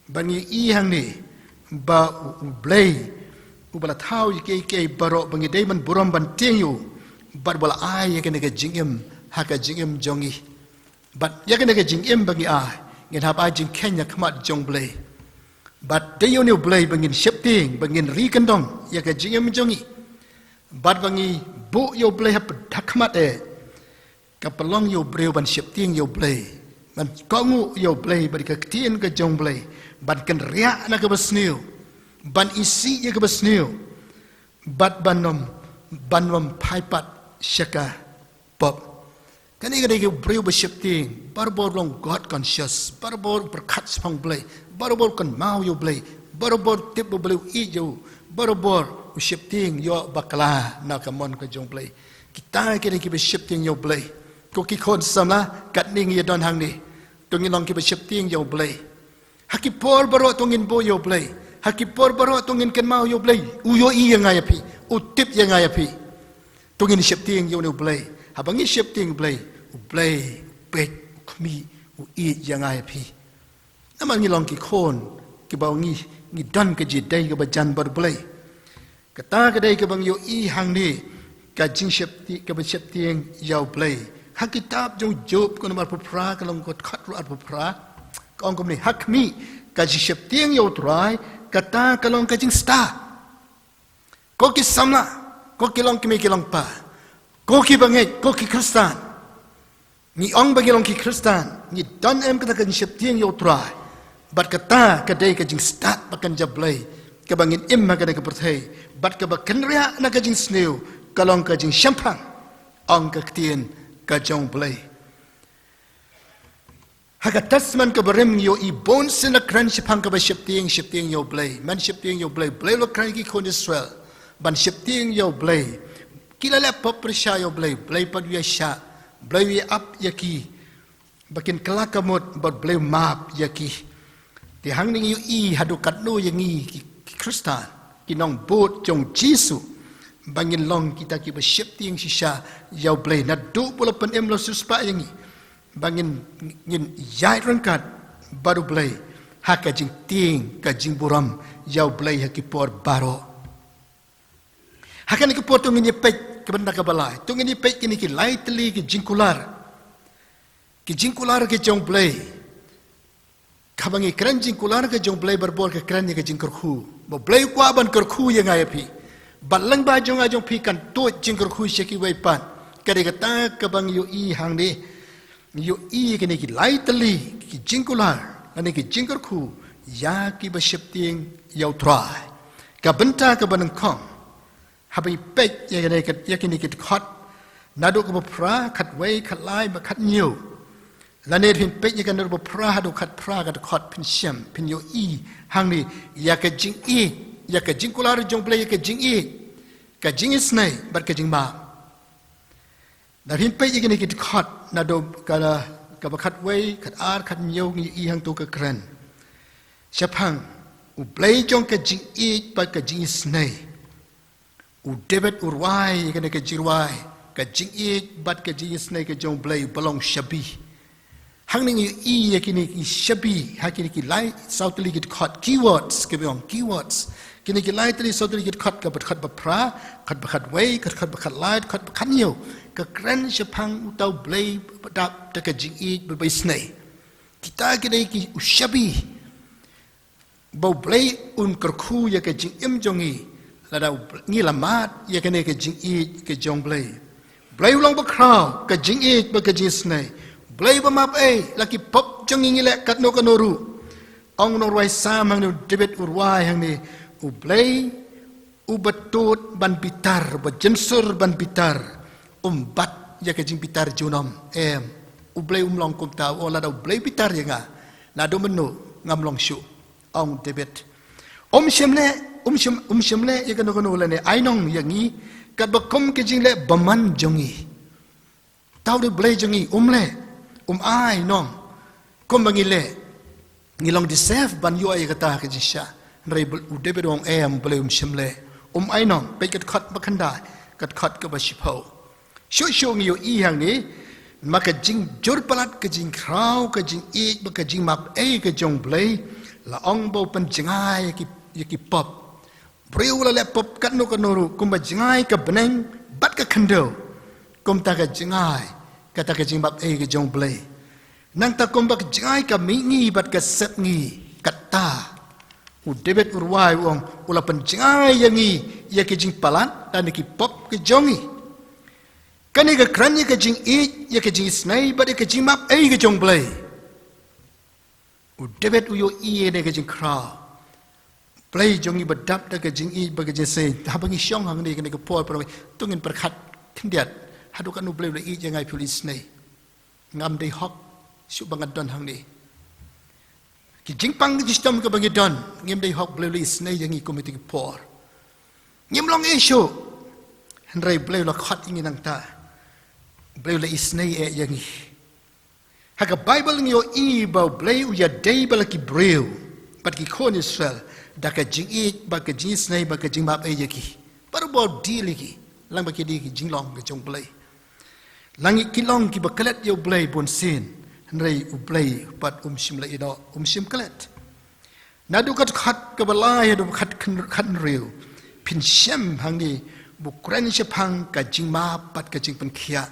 Ba ngi ïohi hangne ba U, U Blei uba la thaw ïa kiei kiei baroh, ba ngi dei ban burom ban tieng ïa u, bad uba la ai ïa kane ka jingim ha ka jingim jong ngi. Bad ïa kane ka jingim ba ngi ai, ngin hap ai jingkheiñ ha khmat jong U Blei. Bad dei ïa une U Blei ba ngin sheptieng, ba ngin ri kyndong ïa ka jingim jong ngi. Bad ba ngi buh ïa U Blei ha pd, ha khmat eh. Ka pynlong ïa u briew ban sheptieng ïa U Blei, ban kohnguh ïa U Blei bad ka ktien ka jong U Blei, ban kynriah na kaba sniew, ban isih ïa kaba sniew, bad ban ym, ban ym phai pat sha ka pop. Kane ka dei ka briew ba sheptieng, barabor long God conscious, barabor pyrkhat shaphang U Blei, barabor kynmaw ïa U Blei, barabor tip ba U Blei u ïeit ïa u, barabor u sheptieng ïoh bakla na ka mon ka jong U Blei. Kita ki dei kiba sheptieng ïa U Blei. Ko ki khun samla, katne ngi ïa don hangne, to ngin long kiba sheptieng ïa U Blei. Ha ki por baroh to ngin buh ïa U Blei. Ha ki por baroh to ngin kynmaw ïa U Blei. U ïohi ïa nga ïa phi. U tip ïa nga ïa phi. To ngin sheptieng ïa une U Blei. Haba ngi sheptieng ïa U Blei, U Blei u peit, u khmih, u ïeit ïa nga ïa phi. Namar ngi long ki khun kiba ngi, ngi don ka jingïadei kaba jan bad U Blei. Kata ka dei kaba ngi ïohi hangne, ka jingshepti, kaba sheptieng ïa U Blei. Ha kitab jong u Job ka lynnong arphew phra, ka lynnong ka dkhot arphew phra, ka ong kumne: Ha khmih, ka jingsheptieng ïa U Trai, kata ka long ka jingstad. Ko ki samla, ko ki longkmie ki longkpa, ko ki bangeit, ko ki Khristan. Ngi ong ba ngi long ki Khristan, ngi don em kata ka jingsheptieng ïa U Trai? Bad kata ka dei ka jingstad ba kynja Blei, kaba ngin im ha kane ka pyrthei, bad kaba kynriah na ka jingsniew, ka long ka jingshemphang, ong ka ktien ka jong U Blei. Ha ka Testament kaba rim ngi ïohi bun sien la kren shaphang kaba sheptieng, sheptieng ïa U Blei, man sheptieng ïa U Blei, Blei u la kren ïa ki khun Israel ban sheptieng ïa U Blei. Ki la leh pop pyrshah ïa U Blei, Blei pat u ïaishah, Blei u ïa ap ïa ki, ba kin kylla ka mut, bad Blei u map ïa ki. Te hangne ngi ïohi haduh katno ïa ngi ki, ki Khristan, ki nongbud jong U Jisu, ba ngin long kita kiba sheptieng shisha ïa U Blei naduh ba u la pynim, la siewspah ïa ngi, ba ngin, ngin ïaid ryngkat bad U Blei ha ka jingtieng, ka jingburom ïa U Blei ha ki por baroh. Ha kane ka por to ngin ïa peit ka bynta kaba lai, to ngin ïa peit kine ki lai tylli ki jingkular, ki jingkular ki jong U Blei. Haba ngi kren jingkular ka jong U Blei, barabor ka kren ïa ka jingkyrkhu, ba U Blei u kwah ban kyrkhu ïa nga ïa phi, bad lyngba jong nga jong phi kan tuid jingkyrkhu sha kiwei pat. Ka dei kata kaba ngi ïohi hangne. Ngi ïohi kine ki lai tylli ki jingkular, lane ki jingkyrkhu ïa kiba sheptieng ïa U Trai. Ka bynta kaba nyngkong, haba ngi peit ïa kine ki, ïa kine ki dkhot, naduh kaba phra, khatwei, khatlai bad khathynñiew, lane phin peit ïa ka naduh ba phra haduh khatphra ka dkhot, phin shem, phin ïohi hangne ïa ka jingïeit, ïa ka jingkular jong U Blei ïa ka jingïeit, ka jingisnei bad ka jingmap. Nda phin peit ïa kine ki dkhot, naduh ka, kaba khatwei, khatar, khathynñiew ngi ïohi hangto ka kren shaphang U Blei jong ka jingïeit bad ka jingisynei. U David u rwai ïa kane ka jingrwai, ka jingïeit bad ka jingisynei ka jong U Blei ba long shabi. Hangne ngi ïohi ïa kine ki shabi, ha kine ki lai saw tylli ki dkhot, keywords, kiba ong keywords. Kine ki lai tylli saw tylli ki dkhot, ka dkhot ba phra, dkhot ba khatwei, dkhot ba khatlai, dkhot ba khathynñiew. Ka kren shaphang uta U Blei ba dap da ka jingïeit bad ba isynei. Kita ki dei ki u shabi ba U Blei un kyrkhu ïa ka jingim jong ngi, lada U Blei, ngi la mad ïa kane ka jingïeit ka jong U Blei. U Blei u long bakhraw, ka jingïeit bad ka jingisynei. U Blei ba map ei, la ki pop jong ngi ngi leh katno katno ruh. Ong u nongrwai Salm hangne, u David u rwai hangne, U Blei uba tud ban bitar, uba jynsur ban bitar, um bat ïa ka jingbitar junom. Em, U Blei um long kumta, u ong lada U Blei bitar ïa nga, naduh mynno ngam long shuh. Ong David. Um shym leh, um shym, um shym leh ïa kano kano lane ai nong ïa ngi katba kum ka jingleh bymman jong ngi. Uta U Blei jong ngi um leh, um ai nong kumba ngi leh. Ngi long deserve ban ïoh ïa kata ka jingshisha. Hynrei u David u ong em, U Blei um shym leh, um ai nong. Peit ka dkhot ba khyndai, ka dkhot kaba shiphew. Shuh shuh ngi ïohi hangne, namar ka jingjur palat, ka jingkhraw, ka jingïeit bad ka jingmap ei ka jong U Blei, la ong ba u pynjngai ïa ki, ïa ki pop. Briew la leh pop katno katno ruh, kumba jngai ka bneng bad ka khyndew, kumta ka jngai kata ka jingmap ei ka jong U Blei. Nangta kumba ka jngai ka mihngi bad ka sepngi, kata u David u rwai u ong, u la pynjngai ïa ngi ïa ki jingpalat lane ki pop ki jong ngi. Kane ka kren ïa ka jingïeit, ïa ka jingisynei bad ïa ka jingmap ei ka jong U Blei. U David u ïohi ïa kane ka jingkhraw. U Blei jong ngi ba dap da ka jingïeit bad ka jingisynei. Haba ngi shong hangne kane ka por, para bangeit, to ngin pyrkhat khyndiat, haduh katno U Blei u la ïeit ïa nga, phi u la isynei. Ngam dei hok shuh ba nga don hangne. Ki jingpang ki jingshitom kiba ngi don, ngim dei hok, Blei u la isynei ïa ngi kum ïa kita ki por. Ngim long ei shuh. Hynrei Blei u la khot ïa ngi nangta. Blei u la isynei eh ïa ngi. Ha ka Baibl ngi ïohi ba U Blei u ïadei bad la ki briew bad ki khun Israel da ka jingïeit bad ka jingisynei bad ka jingmap ei ïa ki. Baroh ba u deal ïa ki, lang ba ki dei ki jinglong ka jong U Blei. Lane ki long kiba klet ïa U Blei bunsien, hynrei U Blei pat um shym la ïehnoh, um shym klet. Naduh ka dkhot kaba lai haduh ka dkhot khyn-, khathynriew, phin shem hangne ba u kren shaphang ka jingmap bad ka jingpynkhiah.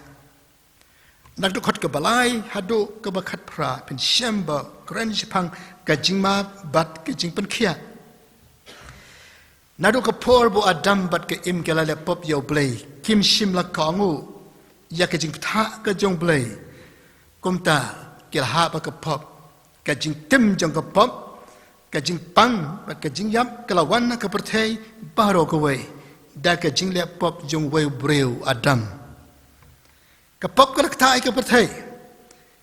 Naduh ka dkhot kaba lai haduh kaba khatphra, phin shem ba u kren shaphang ka jingmap bad ka jingpynkhiah. Naduh ka por ba u Adam bad ka Im ki la leh pop ïa U Blei, kim shym la kohnguh ïa ka jingbthah ka jong U Blei. Kumta ki la hap ha ka pop, ka jingtim jong ka pop, ka jingpang bad ka jingïap ka la wan ha ka pyrthei baroh kawei da ka jingleh pop jong uwei u briew, Adam. Ka pop ka la ktah ïa ka pyrthei.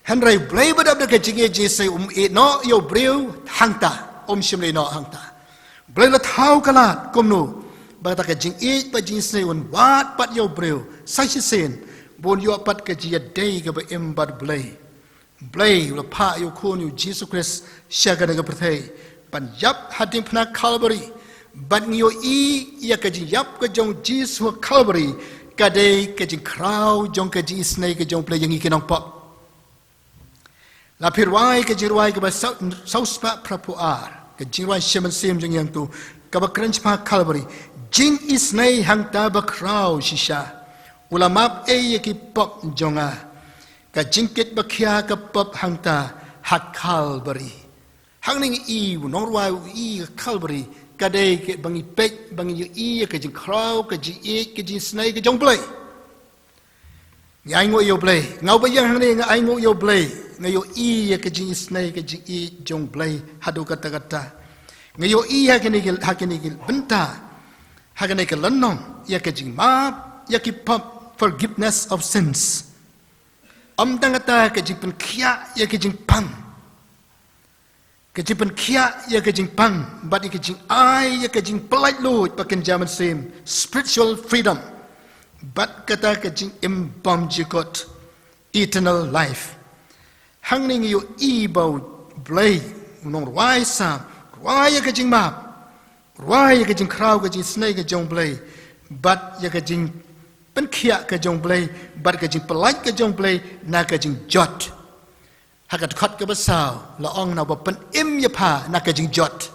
Hynrei U Blei ba dap da ka jingïeit jingisynei um ïehnoh ïa u briew hangta, um shym la ïehnoh hangta. U Blei u la thaw ka lad kumno ba kata ka jingïeit bad jingisynei un wad pat ïa u briew sa shisien, ba un ïoh pat ka jingïadei kaba im bad U Blei. U Blei u la phah ïa u Khun ïa u Jisu Khrist sha kane ka pyrthei ban ïap ha diengphna Calvary. Bad ngi ïohi ïa ka jingïap ka jong u Jisu ha Calvary ka dei ka jingkhraw jong ka jingisynei ka jong U Blei ïa ngi ki nongpop. La phi rwai ka jingrwai kaba saw, saw spah phraphew ar, ka jingrwai Shemon Syiem jong ngi hangto, kaba kren shaphang Calvary. Jingisynei hangta ba khraw shisha, u la map ei ïa ki pop jong nga. Ka jingkit ba khia ka pop hangta ha Calvary. Hangne ngi i, u nongrwai u i ka Calvary ka dei kaba ngi peit, ba ngi ïohi ïa ka jingkhraw, ka jingïeit, ka jingisynei ka jong U Blei. Ngi ainguh ïa U Blei. Nga uba ïeng hangne nga ainguh ïa U Blei. Nga ïohi ïa ka jingisynei, ka jingïeit jong U Blei haduh katta katta. Nga ïohi ha kine ki, ha kine ki bynta, ha kane ka lynnong, ïa ka jingmap ïa ki pop, forgiveness of sins. Ym tang kata, ka jingpynkhiah ïa ka jingpang. Ka jingpynkhiah ïa ka jingpang bad ïa ka jingai ïa ka jingpyllait luid, ba kynja mynsiem, spiritual freedom. bad kata ka jingim bymjukut, eternal life. Hangne ngi ïohi ba U Blei u nongrwai Salm u rwai ïa ka jingmap, u rwai ïa ka jingkhraw ka jingisynei ka jong U Blei, bad ïa ka jingpynkhiah ka jong U Blei, bad ka jingpyllait ka jong U Blei na ka jingjot. Ha ka dkhot kaba saw la ong, naba pynim ïa pha na ka jingjot.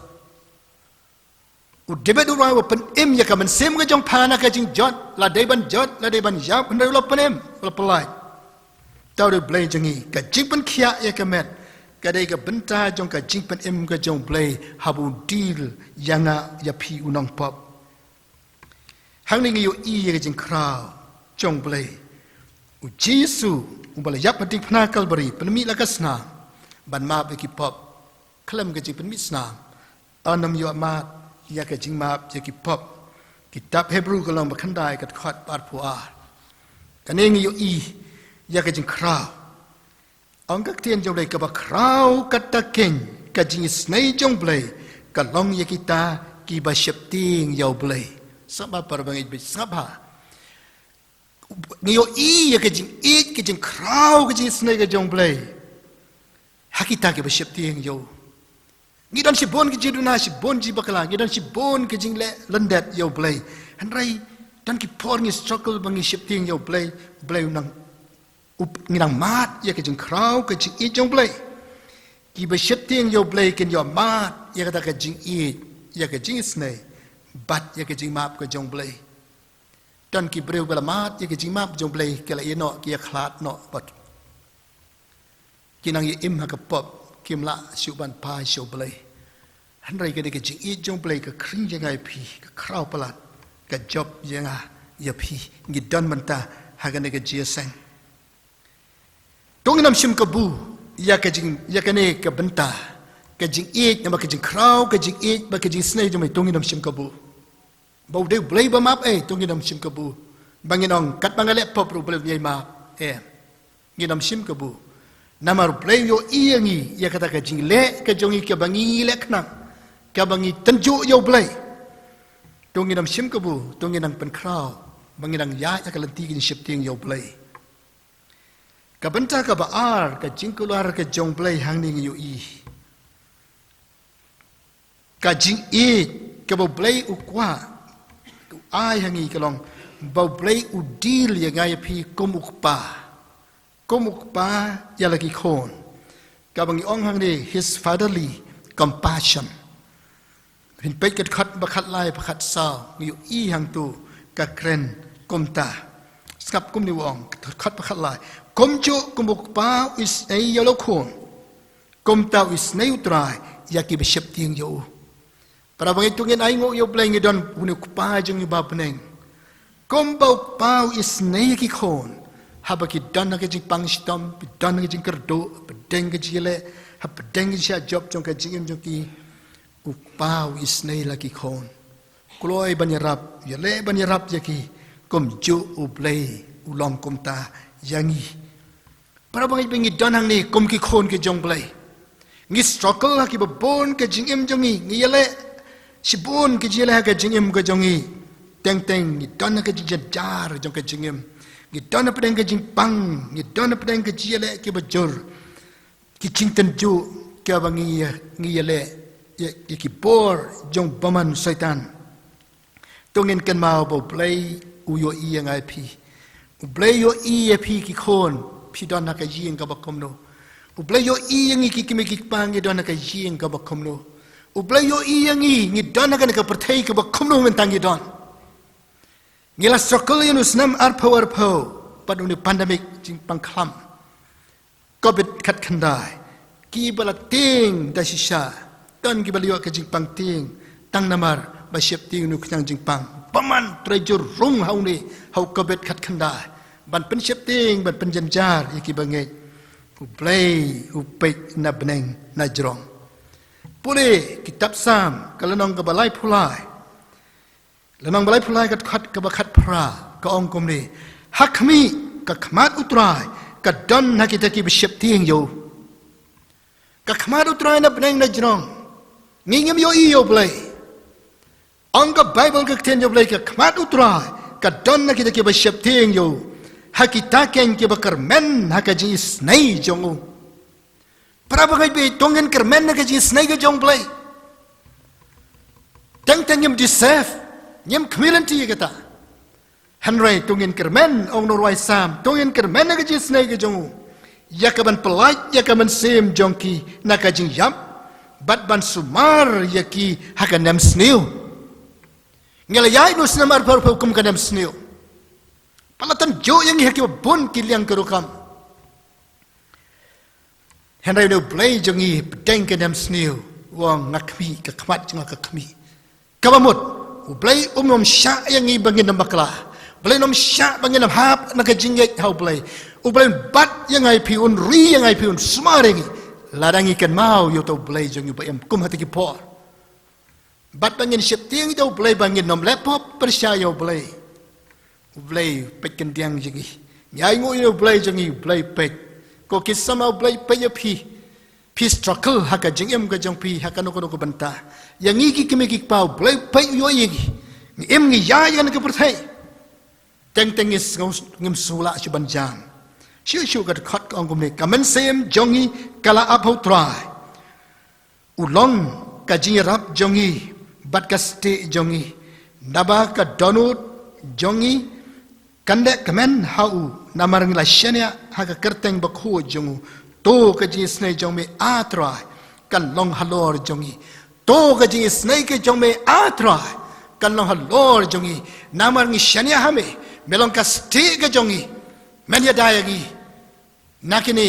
U David u rwai ba pynim ïa ka mynsiem ka jong pha na ka jingjot, la dei ban jot, la dei ban ïap, hynrei u la pynim, u la pyllait. Te U Blei jong ngi, ka jingpynkhiah ïa ka met ka dei ka bynta jong ka jingpynim ka jong U Blei haba u deal ïa nga ïa phi u nongpop. Hangne ngi ïohi ïa ka jingkhraw jong U Blei. U Jisu uba la ïap ha diengphna Kalbari, pynmih la ka snam ban map ïa ki pop. Khlem ka jingpynmih snam, un ym ïoh mad ïa ka jingmap ïa ki pop. Kitab Hebru ka lynnong ba khyndai ka dkhot ba arphew ar. Kane ngi ïohi ïa ka jingkhraw. Ong ka ktien jong U Blei, kaba khraw kata keiñ ka jingisynei jong U Blei ka long ïa kita kiba sheptieng ïa U Blei. Sngap bha para bangeit, sngap bha. Ngi ïohi ïa ka jingïeit, ka jingkhraw, ka jingisynei ka jong U Blei ha kita kiba sheptieng ïa u. Ngi don shibun ki jingduna, shibun jingbakla, ngi don shibun ki jingleh lyndet ïa U Blei. Hynrei don ki por ngi struggle ba ngi sheptieng ïa U Blei, U Blei u nang, u, ngi nang mad ïa ka jingkhraw, ka jingïeit jong U Blei. Kiba sheptieng ïa U Blei kin ïoh mad ïa kata ka jingïeit, ïa ka jingisynei bad ïa ka jingmap ka jong U Blei. Don ki briew ba la mad ïa ka jingmap jong U Blei, ki la ïeh noh, ki ïakhlad noh bad ki nang ïa im ha ka pop, kim lah shuh ban phai sha U Blei. Hynrei kane ka jingïeit jong U Blei ka khring ïa nga ïa phi, ka khraw palat, ka jop ïa nga ïa phi. Ngi don mynta ha kane ka jingïaseng. To ngin ym shim kabu ïa ka jing, ïa kane ka bynta ka jingïeit, namar ka jingkhraw, ka jingïeit bad ka jingisynei jong U Blei, to ngin ym shim kabu. Ba u dei U Blei ba map, eh, to ngin ym shim kabu. Ba ngin ong katba nga leh pop ruh U Blei un ïai map, eh. Ngin ym shim kabu. Namar U Blei u ïohi ïa ngi, ïa kata ka jingleh ka jong ngi kaba ngi leh khnang, kaba ngi tynjuh ïa U Blei. To ngin ym shim kabu, to ngin nang pynkhraw ba ngin nang ïaid ha ka lynti ka jingsheptieng ïa U Blei. Ka bynta kaba ar, ka jingkular ka jong U Blei hangne ngi ïohi. Ka jingïeit kaba U Blei u kwah, u ai ha ngi ka long ba U Blei u deal ïa nga ïa phi kum u kpa, kum u kpa ïa la ki khun. Kaba ngi ong hangne his fatherly compassion. Phin peit ka dkhot ba khatlai, ba khatsaw, ngi ïohi hangto ka kren kumta. Sngap kumne u ong, dkhot ba khatlai. Kumjuh kum u kpa u isynei ïa la u khun, kumta u isynei U Trai ïa kiba sheptieng ïa u. Para bangeit, to ngin ainguh ïa U Blei, ngi don une u Kpa jong ngi uba ha bneng. Kumba u kpa u isynei ïa ki khun haba ki don ha ka jingpang shitom, ki don ha ka jingkyrduh, hapdeng ka jingïaleh, hapdeng ka jingshah jop jong ka jingim jong ki, u kpa u isynei la ki khun. Kloi ban ïarap, ïaleh ban ïarap ïa ki, kumjuh U Blei u long kumta ïa ngi. Para bangeit, ba ngi don hangne kum ki khun ki jong U Blei. Ngi struggle ha kiba bun ka jingim jong ngi, ngi ïaleh shibun ki jingïaleh ha ka jingim ka jong ngi. Teng teng ngi don ha ka jingjynjar jong ka jingim. Ngi don hapdeng ka jingpang, ngi don hapdeng ka jingïaleh kiba jur. Ki jingtynjuh kiba ngi, ngi ïaleh ïa, ïa ki bor jong u bymman u Soitan. To ngin kynmaw ba U Blei u ïohi ïa nga ïa phi. U Blei u ïohi ïa phi ki khun, phi don ha ka ïing kaba kumno. U Blei u ïohi ïa ngi ki kmie ki kpa, ngi don ha ka ïing kaba kumno. U Blei u ïohi ïa ngi, ngi don ha kane ka pyrthei kaba kumno mynta ngi don. Ngi la struggle ïa une u snem arphew arphew bad une u pandemic, jingpang khlam Covid khatkhyndai. Kiba la tieng da shisha, don kiba la ïoh ka jingpang tieng tang namar ba sheptieng une u khñiang jingpang. Bymman treasure rung ha une, ha u Covid khatkhyndai, ban pynsheptieng, ban pynjynjar ïa kiba ngeit. U Blei u peit na bneng na jrong. Pule kitab Salm ka lynnong kaba laiphew lai, lynnong ba laiphew lai ka dkhot kaba khatphra, ka ong kumne: Ha khmih, ka khmat U Trai ka don ha kita kiba sheptieng ïa u. Ka khmat U Trai na bneng na jrong. Ngi ngim ïohi ïa U Blei. Ong ka Baibl, ka ktien jong U Blei, ka khmat U Trai ka don na kita kiba sheptieng ïa u ha kita keiñ kiba kyrmen ha ka jingisynei jong u. Para bangeit baieit, to ngin kyrmen ha ka jingisynei ka jong U Blei. Teng teng ngim deserve, ngim khmih lynti ïa kata. Hynrei to ngin kyrmen, ong u nongrwai Salm, to ngin kyrmen ha ka jingisynei ka jong u ïa kaban pyllait ïa ka mynsiem jong ki na ka jingïap, bad ban sumar ïa ki ha ka nemsniew. Ngi la ïaid noh snem arphew arphew kum ka nemsniew. Pat la tan juh ïa ngi ha kiba bun ki liang ki rukom. Hynrei une U Blei jong ngi pdeng ka nemsniew u ong, nga khmih, ka khmat jong nga ka khmih. Kaba mut, U Blei um nym shah ïa ngi ba ngin nym bakla. U Blei um nym shah ba ngin nym hap na ka jingngeit ha U Blei. U Blei un bat ïa nga ïa phi, un ri ïa nga ïa phi, un sumar ïa ngi. Lada ngi kynmaw ïa uta U Blei jong ngi ba im kum ha kita ki por. Bad ba ngin sheptieng ïa U Blei, ba ngin nym leh pop pyrshah ïa U Blei. U Blei peit khyndiat ïa ngi. Ngi ainguh ïa U Blei jong ngi, U Blei peit. Ko ki samla, U Blei peit ïa phi. Phi struggle ha ka jingim ka jong phi ha kano kano ka bynta. Ïa ngi ki kmie ki kpa U Blei peit ïa ngi. Ngi im ngi ïaid ha kane ka pyrthei. Teng teng ngi sngew, ngim sngew lah shuh ban jam. Shuh shuh ka dkhot ka ong kumne, ka mynsiem jong ngi ka la ap ha U Trai. U long ka jingïarap jong ngi bad ka stieh jong ngi. Naba ka dohnud jong ngi kan dei kmen ha u, namar ngi la shaniah ha ka kyrteng bakhuid jong u. To ka jingisynei jong me, A Trai, kan long halor jong ngi. To ka jingisynei ka jong me, A Trai, kan long halor jong ngi. Namar ngi shaniah ha me, me long ka stieh ka jong ngi. Men ïada ïa ngi na kine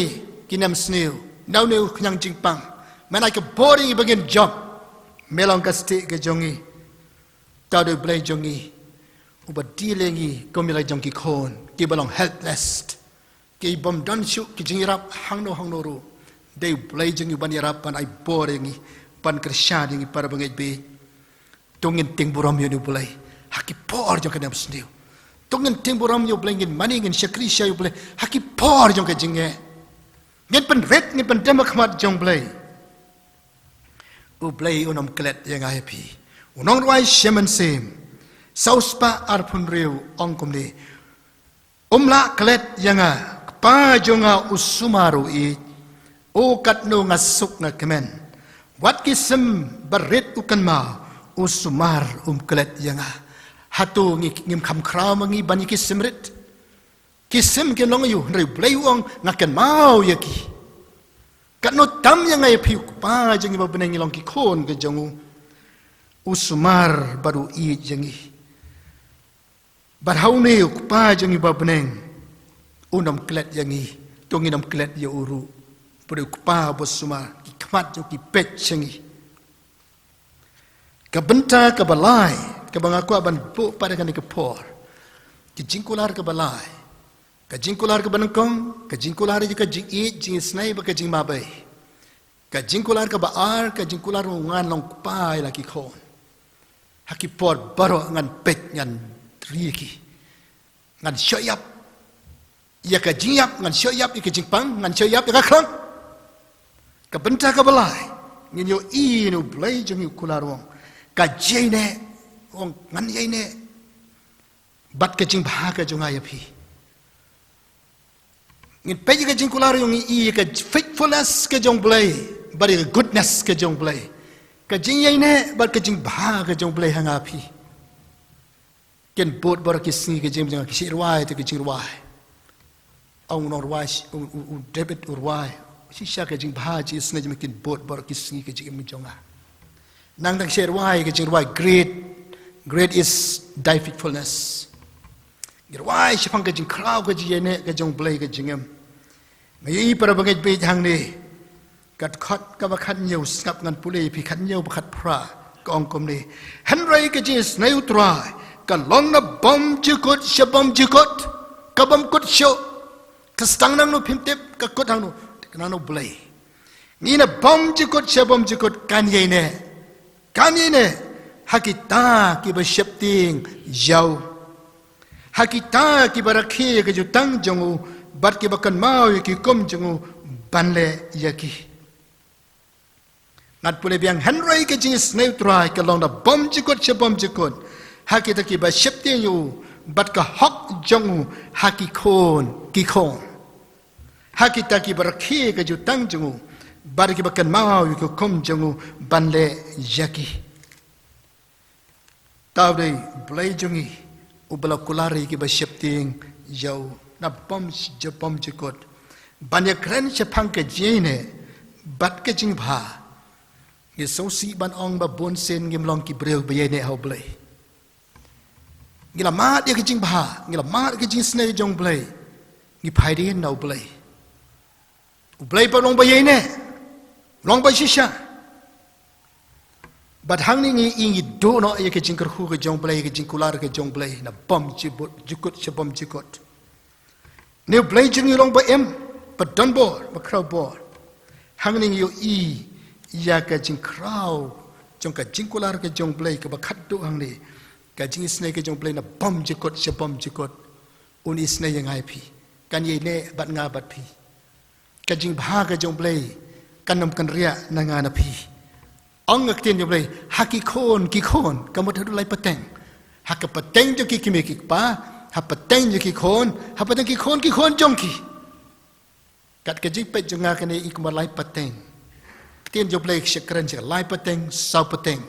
ki nemsniew, na une u khñiang jingpang. Men ai ka bor ïa ngi ba ngin jop. Me long ka stieh ka jong ngi. Te U Blei jong ngi uba deal ïa ngi kum ïa la jong ki khun kiba long helpless, ki bym don shuh ki jingïarap hangno hangno ruh. Dei U Blei jong ngi uban ïarap, ban ai bor ïa ngi, ban kyrshan ïa ngi, para bangeit baieit. To ngin tieng burom ïa une U Blei ha ki por jong ka nemsniew. To ngin tieng burom ïa U Blei, ngin mane, ngin shakri sha ïa U Blei ha ki por jong ka jingeh. Ngin pynrit, ngin pyndem ha khmat jong U Blei. U Blei un nym klet ïa nga ïa phi. U nongrwai Shemon Syiem saw spah arphew hynriew ong kumne: Um lah klet ïa nga, Kpa jong nga u sumar u ïeit. O katno nga suk nga kmen. Wat ki sim barit u kynmaw, u sumar um klet ïa nga. Hato ngi, ngim kham khraw ma ngi ban ïa ki sim rit? Ki sim kin long aïu, hynrei U Blei u ong, nga kynmaw ïa ki. Katno tam ïa nga ïa phi, u Kpa jong ngi ba bneng, ngi long ki khun ka jong u. U sumar bad u ïeit ïa ngi. Bad ha une u Kpa jong ngi ba bneng un nym klet ïa ngi, to ngin nym klet ïa u ruh. Bad u Kpa ba sumar, ki khmat jong u ki peit sha ngi. Ka bynta kaba lai kaba nga kwah ban buh pat ha kane ka por, ka jingkular kaba lai, ka jingkular kaba nyngkong, ka jingkular ïa ka jingïeit, jingisynei bad ka jingmabei. Ka jingkular kaba ar, ka jingkular u ngan long kpa ïa la ki khun. Ha ki por baroh ngan peit, ngan ri ïa ki. Ngan shoh ïap ïa ka jingïap, ngan shoh ïap ïa ka jingpang, ngan shoh ïap ïa ka khlang. Ka bynta kaba lai, ngin ïohi ïa une U Blei jong ngi u kular u ong, ka jingïaineh, u ong ngan ïaineh. Bad ka jingbha ka jong nga ïa phi. Ngin peit ïa ka jingkular jong ngi, ïa ka faithfulness ka jong U Blei bad ïa ka goodness ka jong U Blei. Ka jingïaineh bad ka jingbha ka jong U Blei ha nga phi. Kin bud baroh ki sngi ka jingim jong nga, ki shait rwai te ka jingrwai. Ong u nongrwai, u, u, u David u rwai. Shisha ka jingbha jingisynei jong me kin bud baroh ki sngi ka jingim jong nga. Nang dang shait rwai ka jingrwai, great, great is thy faithfulness. Ngi rwai shaphang ka jingkhraw ka jingïaineh ka jong U Blei ka jingim. Nga ïohi para bangeit baieit hangne. Ka dkhot kaba khathynñiew, sngap ngan pule ïa phi, khathynñiew bad khatphra, ka ong kumne: Hynrei ka jingisynei U Trai ka long na bymjukut sha bymjukut, ka bym kut shuh. Ka sdang nangno phim tip, ka kut hangno, ka nangno U Blei. Ngi na bymjukut sha bymjukut kan ïaineh. Kan ïaineh ha kita kiba sheptieng ïa u. Ha kita kiba rakhe ïa ka jutang jong u, bad kiba kynmaw ïa ki hukum jong u ban leh ïa ki. Ngan pule biang: Hynrei ka jingisynei U Trai ka long na bymjukut sha bymjukut ha kita kiba sheptieng ïa u, bad ka hok jong u ha ki khun ki khun, ha kita kiba rakhe ka jutang jong u, bad kiba kynmaw ïa ka hukum jong u ban leh ïa ki. Te U Blei jong ngi uba la kular ïa kiba sheptieng ïa u na bymjukut, na bymjukut, ban ïakren shaphang ka jingïaineh bad ka jingbha. Ngi sngewsih ban ong ba bunsien ngim long ki briew ba ïaineh ha U Blei. Ngi la mad ïa ka jingbha, ngi la mad ïa ka jingisynei jong U Blei. Ngi phaidien na U Blei. U Blei pat u long ba ïaineh, u long ba shisha. Bad hangne ngi ïohi, ngi duh noh ïa ka jingkyrkhu ka jong U Blei, ka jingkular ka jong U Blei na bymjukut, jukut sha bymjukut. Une U Blei jong ngi u long ba im, ba don bor, ba khraw bor. Hangne ngi ïohi ïa ka jingkhraw jong ka jingkular ka jong U Blei kaba khatduh hangne. Ka jingisynei ka jong U Blei na bymjukut sha bymjukut. Un isynei ïa nga ïa phi, kan ïaineh bad nga bad phi. Ka jingbha ka jong U Blei kan ym kynriah na nga na phi. Ong ka ktien jong U Blei, ha ki khun ki khun, ka mut haduh lai pateng. Ha ka pateng jong ki kmie ki kpa, ha pateng jong ki khun, ha pateng ki khun ki khun jong ki. Kat ka jingpeit jong nga kane i kumba lai pateng. Ktien jong U Blei ka shakren sha lai pateng, saw pateng.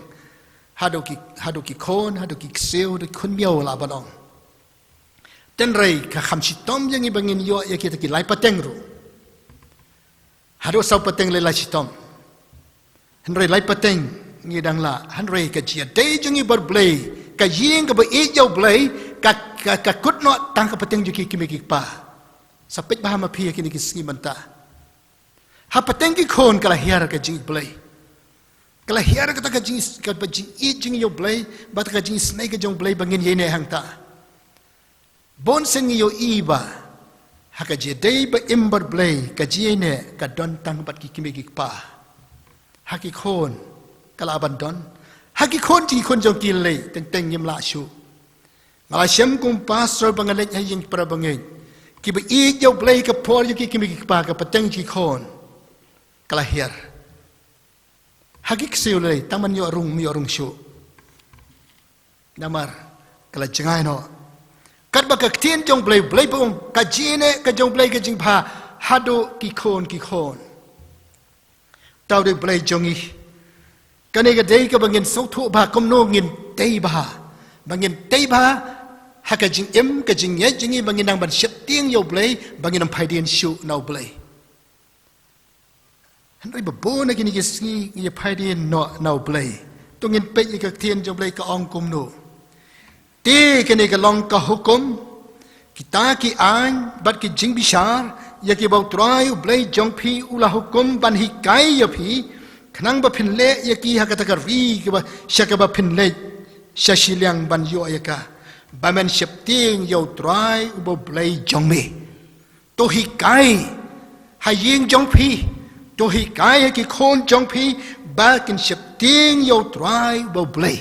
Haduh ki, haduh ki khun, haduh ki ksiew, haduh ki khun miaw lah ban ong. Hynrei ka kham shitom ïa ngi ba ngin ïoh ïa kita ki lai pateng ruh. Haduh saw pateng lei la shitom. Hynrei lai pateng ngi dang lah. Hynrei ka jingïadei jong ngi bad U Blei, ka ïing kaba ïeit ïa U Blei, ka, ka, ka kut noh tang ha pateng jong ki kmie ki kpa. Sa peit bha ma phi ha kine ki sngi mynta. Ha pateng ki khun ka la hiar ka jong U Blei. Ka la hiar kata ka jing, kaba jingïeit jong ngi ïa U Blei, bad ka jingisynei ka jong U Blei ba ngin ïaineh hangta. Bunsien ngi ïohi ba ha ka jingïadei ba im bad U Blei, ka jingïaineh ka don tang bad ki kmie ki kpa. Ha ki khun ka lah ban don. Ha ki khun jong ki khun jong ki lei, teng teng ngim lah shuh. Nga la shem kum pastor ba nga leit ha ïing para bangeit. Kiba ïeit ïa U Blei, ka por jong ki kmie ki kpa, ka pateng ki khun ka la hiar. Ha ki ksiew lei, tang ban ïoh rung, ym ïoh rung shuh. Namar ka la jngai noh. Katba ka ktien jong U Blei, U Blei u ong, ka jingïaineh ka jong U Blei ka jingbha haduh ki khun ki khun. Te U Blei jong ngi, kane ka dei kaba ngin sngewthuh bha kumno ngin tei bha. Ba ngin tei bha ha ka jingim, ka jingngeit jong ngi, ba ngin nang ban sheptieng ïa U Blei, ba ngin nang phaidien shuh na U Blei. Hynrei ba bun ha kine ki sngi ngi ïa phaidien noh na U Blei. To ngin peit ïa ka ktien jong U Blei ka ong kumno. Te kane ka long ka hukum, kita ki aiñ bad ki jingbishar ïa kiba U Trai U Blei jong phi u la hukum ban hikai ïa phi, khnang ba phin leh ïa ki ha kata ka ri kaba, sha kaba phin leit sha shiliang ban ïoh ïa ka, ba men sheptieng ïa U Trai uba U Blei jong me. To hikai ha ïing jong phi, to hikai ha ki khun jong phi, ba kin sheptieng ïa U Trai uba U Blei.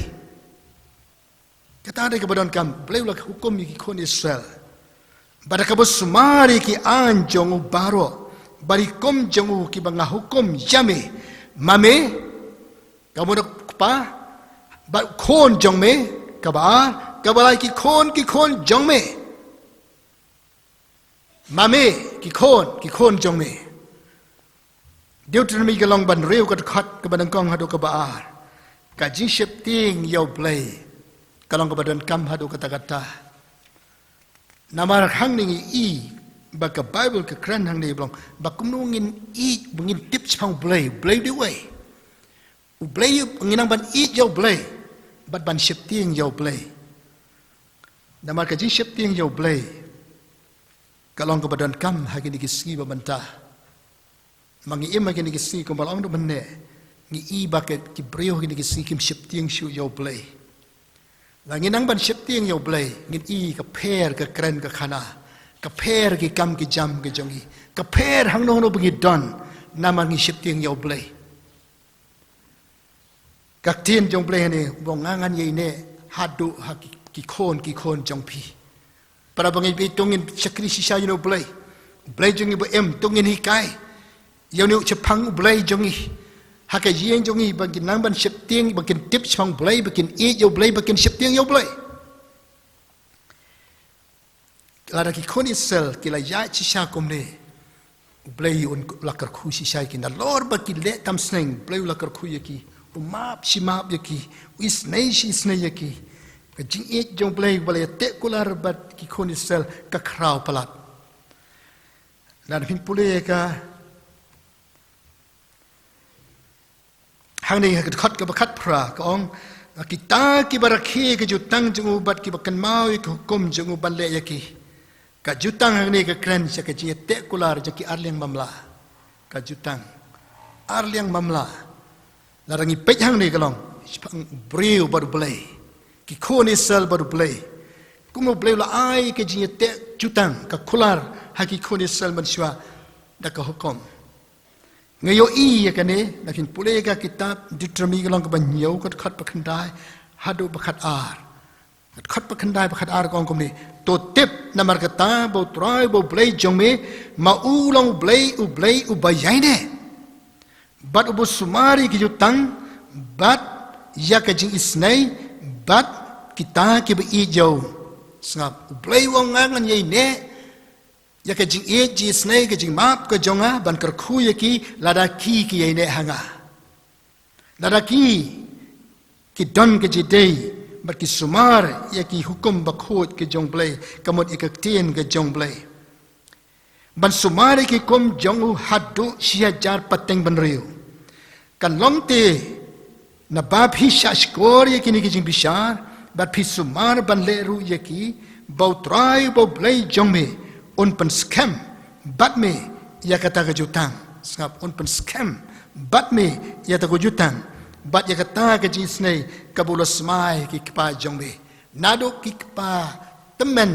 Kata dei kaba donkam. U Blei u la hukum ïa ki khun Israel, ba da kaba sumar ïa ki aiñ jong u baroh bad ki hukum jong u kiba nga hukum ïa me, ma me, ka mut u kpa, bad u khun jong me, kaba ar, kaba lai ki khun ki khun jong me. Ma me, ki khun ki khun jong me. Deuteronomi ka lynnong ba hynriew, ka dkhot kaba nyngkong haduh kaba ar. Ka jingsheptieng ïa U Blei ka long kaba donkam haduh katta katta. Namar hangne ngi i ba ka Baibl ka kren hangne ba long ba kumno ngin i, ba ngin tip shaphang U Blei, U Blei u dei uwei. U Blei u, ngin nang ban ïeit ïa U Blei bad ban sheptieng ïa U Blei. Namar ka jingsheptieng ïa U Blei ka long kaba donkam ha kine ki sngi ba mynta. Ma ngi im ha kine ki sngi kumba la ong da mynne, ngi i ba ki briew ha kine ki sngi kim sheptieng shuh ïa U Blei. Lada ngin nang ban sheptieng ïa U Blei, ngin i ka pher ka kren ka khana, ka pher ki kam ki jam ki jong ngi, ka pher hangno hangno ba ngi don, namar ngi sheptieng ïa U Blei. Ka ktien jong U Blei hangne, u ong ngan ïaineh haduh ha ki, ki khun ki khun jong phi. Para bangeit, to ngin shakri shisha ïa U Blei. U Blei jong ngi ba im, to ngin hikai ïa une u shaphang U Blei jong ngi ha ka ïing jong ngi, ba kin nang ban sheptieng, ba kin tip shaphang U Blei, ba kin ïeit ïa U Blei, ba kin sheptieng ïa U Blei. Lada ki khun Israel ki la ïaid shisha kumne, U Blei un la kyrkhu shisha ïa ki. Nalor ba ki leh tam sneng, U Blei u la kyrkhu ïa ki, u map shi map ïa ki, u isynei shi isynei ïa ki. Ka jingïeit jong U Blei ba la ïateh kular bad ki khun Israel ka khraw palat. Lada phin pule ka Hangne ha ka dkhot kaba khatphra ka ong, kita kiba rakhe ka jutang jong u bad kiba kynmaw ïa ka hukum jong u ban leh ïa ki, ka jutang hangne ka kren sha ka jingïateh kular jong ki arliang mamla. Ka jutang arliang mamla. Lada ngi peit hangne ka long shaphang u briew bad U Blei, ki khun Israel bad U Blei. Kumno U Blei u la ai ka jingïateh jutang, ka kular ha ki khun Israel mynshuwa da ka hukum. Nga ïohi ïa kane, lada phin pule ka kitab Deuteronomi ka long kaba hynñiew, ka dkhot ba khyndai haduh ba khatar. Ka dkhot ba khyndai ba khatar ka ong kumne: To tip, namar kata ba U Trai ba U Blei jong me, ma u long U Blei, U Blei uba ïaineh bad uba sumar ïa ki jutang bad ïa ka jingisynei bad kita kiba ïeit ïa u. Sngap, U Blei u ong, nga ngan ïaineh ïa ka jingïeit, jingisynei, ka jingmap ka jong nga ban kyrkhu ïa ki lada ki ki ïaineh ha nga. Lada ki ki don ka jingïeit bad ki sumar ïa ki hukum bakhuid ka jong U Blei, ka mut ïa ka ktien ka jong U Blei, ban sumar ïa ki hukum jong u haduh shi hajar pateng bynriew. Kan long te naba phi shah shkor ïa kine ki jingbishar bad phi sumar ban leh ruh ïa ki, ba U Trai ba U Blei jong me un pynskhem bad me ïa kata ka jutang. Sngap, un pynskhem bad me ïa kata ka jutang bad ïa kata ka jingisynei kaba u la smai ki kpa jong me. Naduh ki kpa tymmen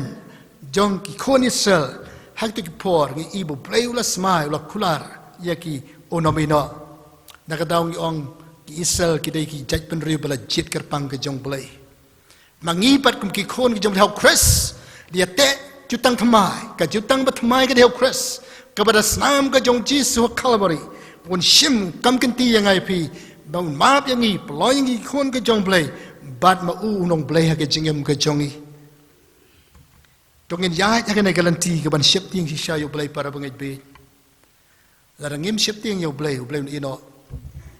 jong ki khun Israel, ha kito ki por ngi i ba U Blei u la smai, u la kular ïa ki, u nym ïehnoh. Na ka daw ngi ong ki Israel ki dei ki jaitbynriew ba la jied kyrpang ka jong U Blei. Ma ngi pat kum ki khun ka jong U Blei ha U Khrist, da ïateh jutang thymmai, ka jutang ba thymmai ka dei ha U Khrist, kaba da snam ka jong U Jisu ha Kalbari, un shim kam kynti ïa nga ïa phi, ba un map ïa ngi, pynlong ïa ngi ki khun ka jong U Blei, bad ma u un long Blei ha ka jingim ka jong ngi. To ngin ïaid ha kane ka lynti kaban sheptieng shisha ïa U Blei, para bangeit bad. Lada ngim sheptieng ïa U Blei, U Blei un ïehnoh.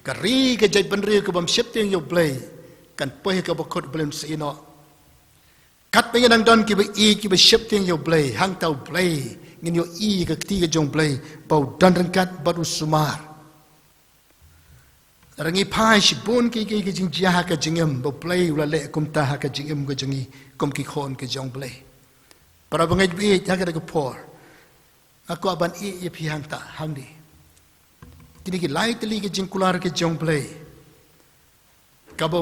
Ka ri ka jaitbynriew kabym sheptieng ïa U Blei kan poi ha kaba kut, U Blei un sa ïehnoh. Katba ngi dang don kiba ïeit kiba sheptieng ïa U Blei, hangta U Blei, ngin ïohi ka kti ka jong U Blei ba u don ryngkat bad u sumar. Lada ngi phai shibun ki, ki, ki jingjia ha ka jingim, ba U Blei u la leh kumta ha ka jingim ka jong ngi kum ki khun ka jong U Blei. Para bangeit bad, ha kane ka por nga kwah ban ïeh ïa phi hangta, hangne. Kine ki lai tylli ki jingkular ki jong U Blei, kaba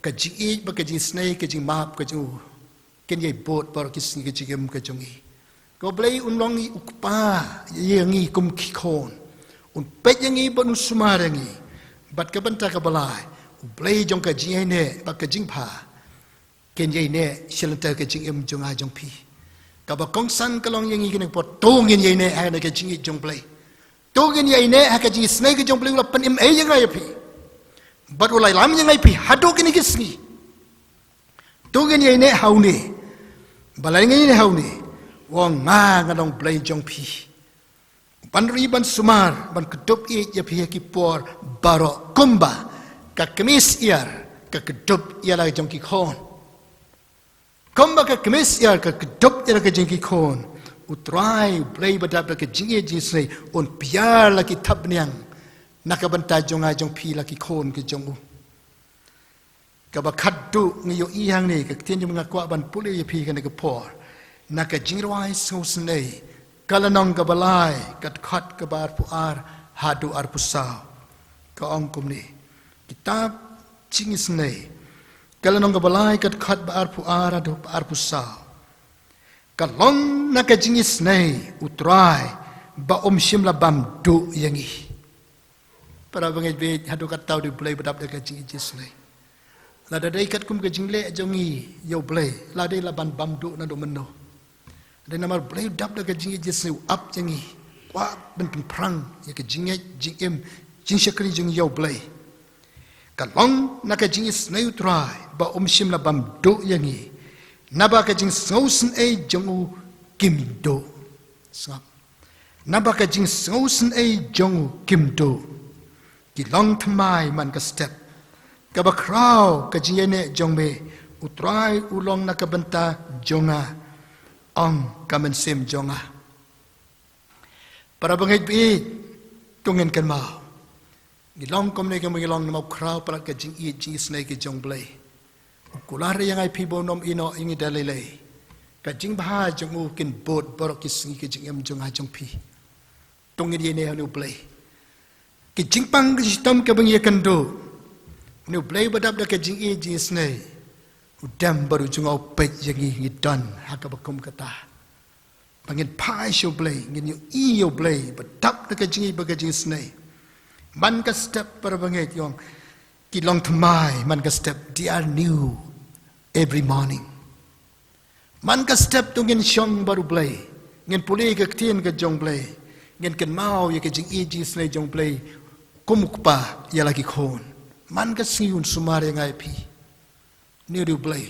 ka jingïeit bad ka jingisynei, ka jingmap ka jong u, kin ïai bud baroh ki sngi ka jingim ka jong ngi. Ka U Blei un long u kpa ïa ngi kum ki khun, un peit ïa ngi bad un sumar ïa ngi. Bad ka bynta kaba lai, U Blei jong ka jingïaineh bad ka jingbha, kin ïaineh shalynter ka jingim jong nga jong phi. Kaba kongsan ka long ïa ngi kine ki por, to ngin ïaineh ha kane ka jingïeit jong U Blei. To ngin ïaineh ha ka jingisynei ka jong U Blei, u la pynim ei ïa nga ïa phi, bad u la ïalam ïa nga ïa phi haduh kine ki sngi. To ngin ïaineh ha une. Balei ngin ïaineh ha une? U ong, nga ngan long Blei jong phi, ban ri ban sumar, ban kdup ïeit ïa phi ha ki por baroh, kumba ka kmie syiar ka kdup ïa la ka jong ki khun. Kumba ka kmie syiar ka kdup ïa la ka jong ki khun, U Trai U Blei ba dap da ka jingïeit jingisynei un pyiar la ki thapniang na ka bynta jong nga jong phi, la ki khun ki jong u. Kaba khatduh ngi ïohi hangne, ka ktien jong nga kwah ban pule ïa phi kane ka por, na ka Jingrwai Sngewsynei, ka lynnong kaba lai, ka dkhot kaba arphew ar haduh arphew saw. Ka ong kumne, kitab Jingisynei, ka lynnong kaba lai, ka dkhot ba arphew ar haduh ba arphew saw. Ka long na ka jingisynei U Trai, ba um shym la bam duh ïa ngi. Para bangeit bad, haduh katta u dei U Blei ba dap da ka jingïeit jingisynei. Lada dei katkum ka jingleh jong ngi ïa U Blei, la dei la ban bam duh naduh mynno. Dei namar U Blei u dap da ka jingïeit jingisynei, u ap ïa ngi, kwah ban pynphrang ïa ka jingngeit jingim jingshakri jong ngi ïa U Blei. Ka long na ka jingisynei U Trai, ba um shym la bam duh ïa ngi. Naba ka jingsngewsynei jong u kim duh. Sngap. Naba ka jingsngewsynei jong u kim duh. Ki long thymmai man ka step. Kaba khraw ka jingïaineh jong me. U Trai u long na ka bynta jong nga, ong ka mynsiem jong nga. Para bangeit baieit, to ngin kynmaw, ngi long kumne kumba ngi long namar u khraw palat ka jingïeit jingisynei ka jong u Blei. U kular ïa nga ïa phi ba un ym ïehnoh ïa ngi da lei lei. Ka jingbha jong u kin bud baroh ki sngi ka jingim jong nga jong phi. To ngin ïaineh ha une u Blei. Ki jingpang ki jingshitom kiba ngi ïakynduh, une u Blei ba dap da ka jingïeit jingisynei, u dem bad u jngoh u peit ïa ngi, ngi don ha kaba kum kata. Ba ngin phai sha u Blei, ngin ïohi ïa u Blei ba dap da ka jingïeit bad ka jingisynei. Man ka step, para bangeit, ong, ki long thymmai man ka step, they are new every morning. Man ka step to ngin shong bad u Blei, ngin pule ka ktien ka jong u Blei, ngin kynmaw ïa ka jingïeit jingisynei jong u Blei kum u kpa ïa la ki khun. Man ka sngi un sumar ïa nga ïa phi. Une u dei u Blei.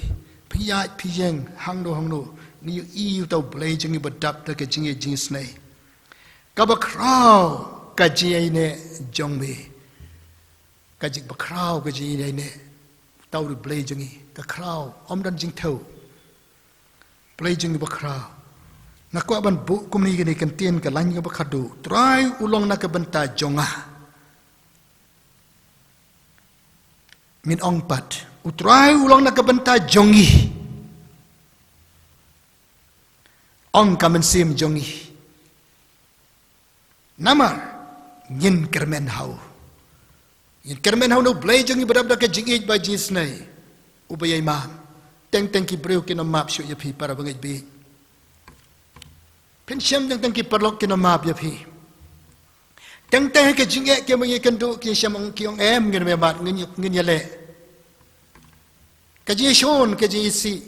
Phi ïaid phi ïeng hangno hangno, ngi ïohi ïa uta u Blei jong ngi ba dap da ka jingïeit jingisynei. Kaba khraw ka jingïaineh jong me. Ka jing ba khraw ka jingïaineh. Uta u dei u Blei jong ngi, ka khraw, ym don jingthew. Blei jong ngi ba khraw. Nga kwah ban buh kumne kane ka ktien, ka lain kaba khatduh. Trai u long na ka bynta jong nga. Ngin ong pat, u Trai u long na ka bynta jong ngi, ong ka mynsiem jong ngi. Namar ngin kyrmen ha u. Ngin kyrmen ha une u Blei jong ngi ba dap da ka jingïeit bad jingisynei, uba ïai map. Teng teng ki briew kin ym map shuh ïa phi, para bangeit baieit. Phin shem teng teng ki paralok kin ym map ïa phi. Teng teng ha ka jingeh kiba ngi ïakynduh, ki shem, ki ong em, ngin ym ïa mad, ngin, ngin ïaleh. Ka jingïashun, ka jingisih,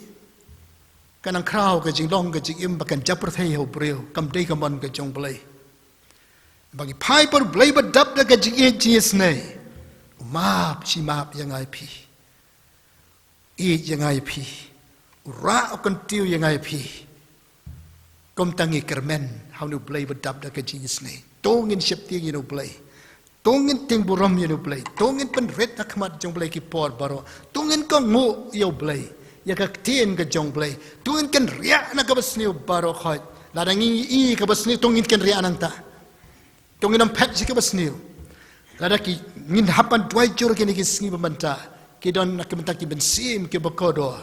ka nang khraw ka jinglong ka jingim ba kan jia pyrthei ha u briew, kam dei ka mon ka jong u Blei. Ba ngi phai bad u Blei ba dap da ka jingïeit jingisynei, u map shi map ïa nga ïa phi. Ïeit ïa nga ïa phi. U rah u kyntiew ïa nga ïa phi. Kumta ngi kyrmen ha une u Blei ba dap da ka jingisynei. To ngin sheptieng ïa une u Blei. To ngin tieng burom ïa une u Blei. To ngin pynrit ha khmat jong u Blei ki por baroh. To ngin kohnguh ïa u Blei, ïa ka ktien ka jong u Blei. To ngin kynriah na kaba sniew baroh khoit. Lada ngi ïohi kaba sniew, to ngin kynriah nangta. To ngin ym phet sha kaba sniew. Lada ki, ngin hap ban duwai jur kine ki sngi ba mynta, ki don na ka bynta ki mynsiem kiba kordor,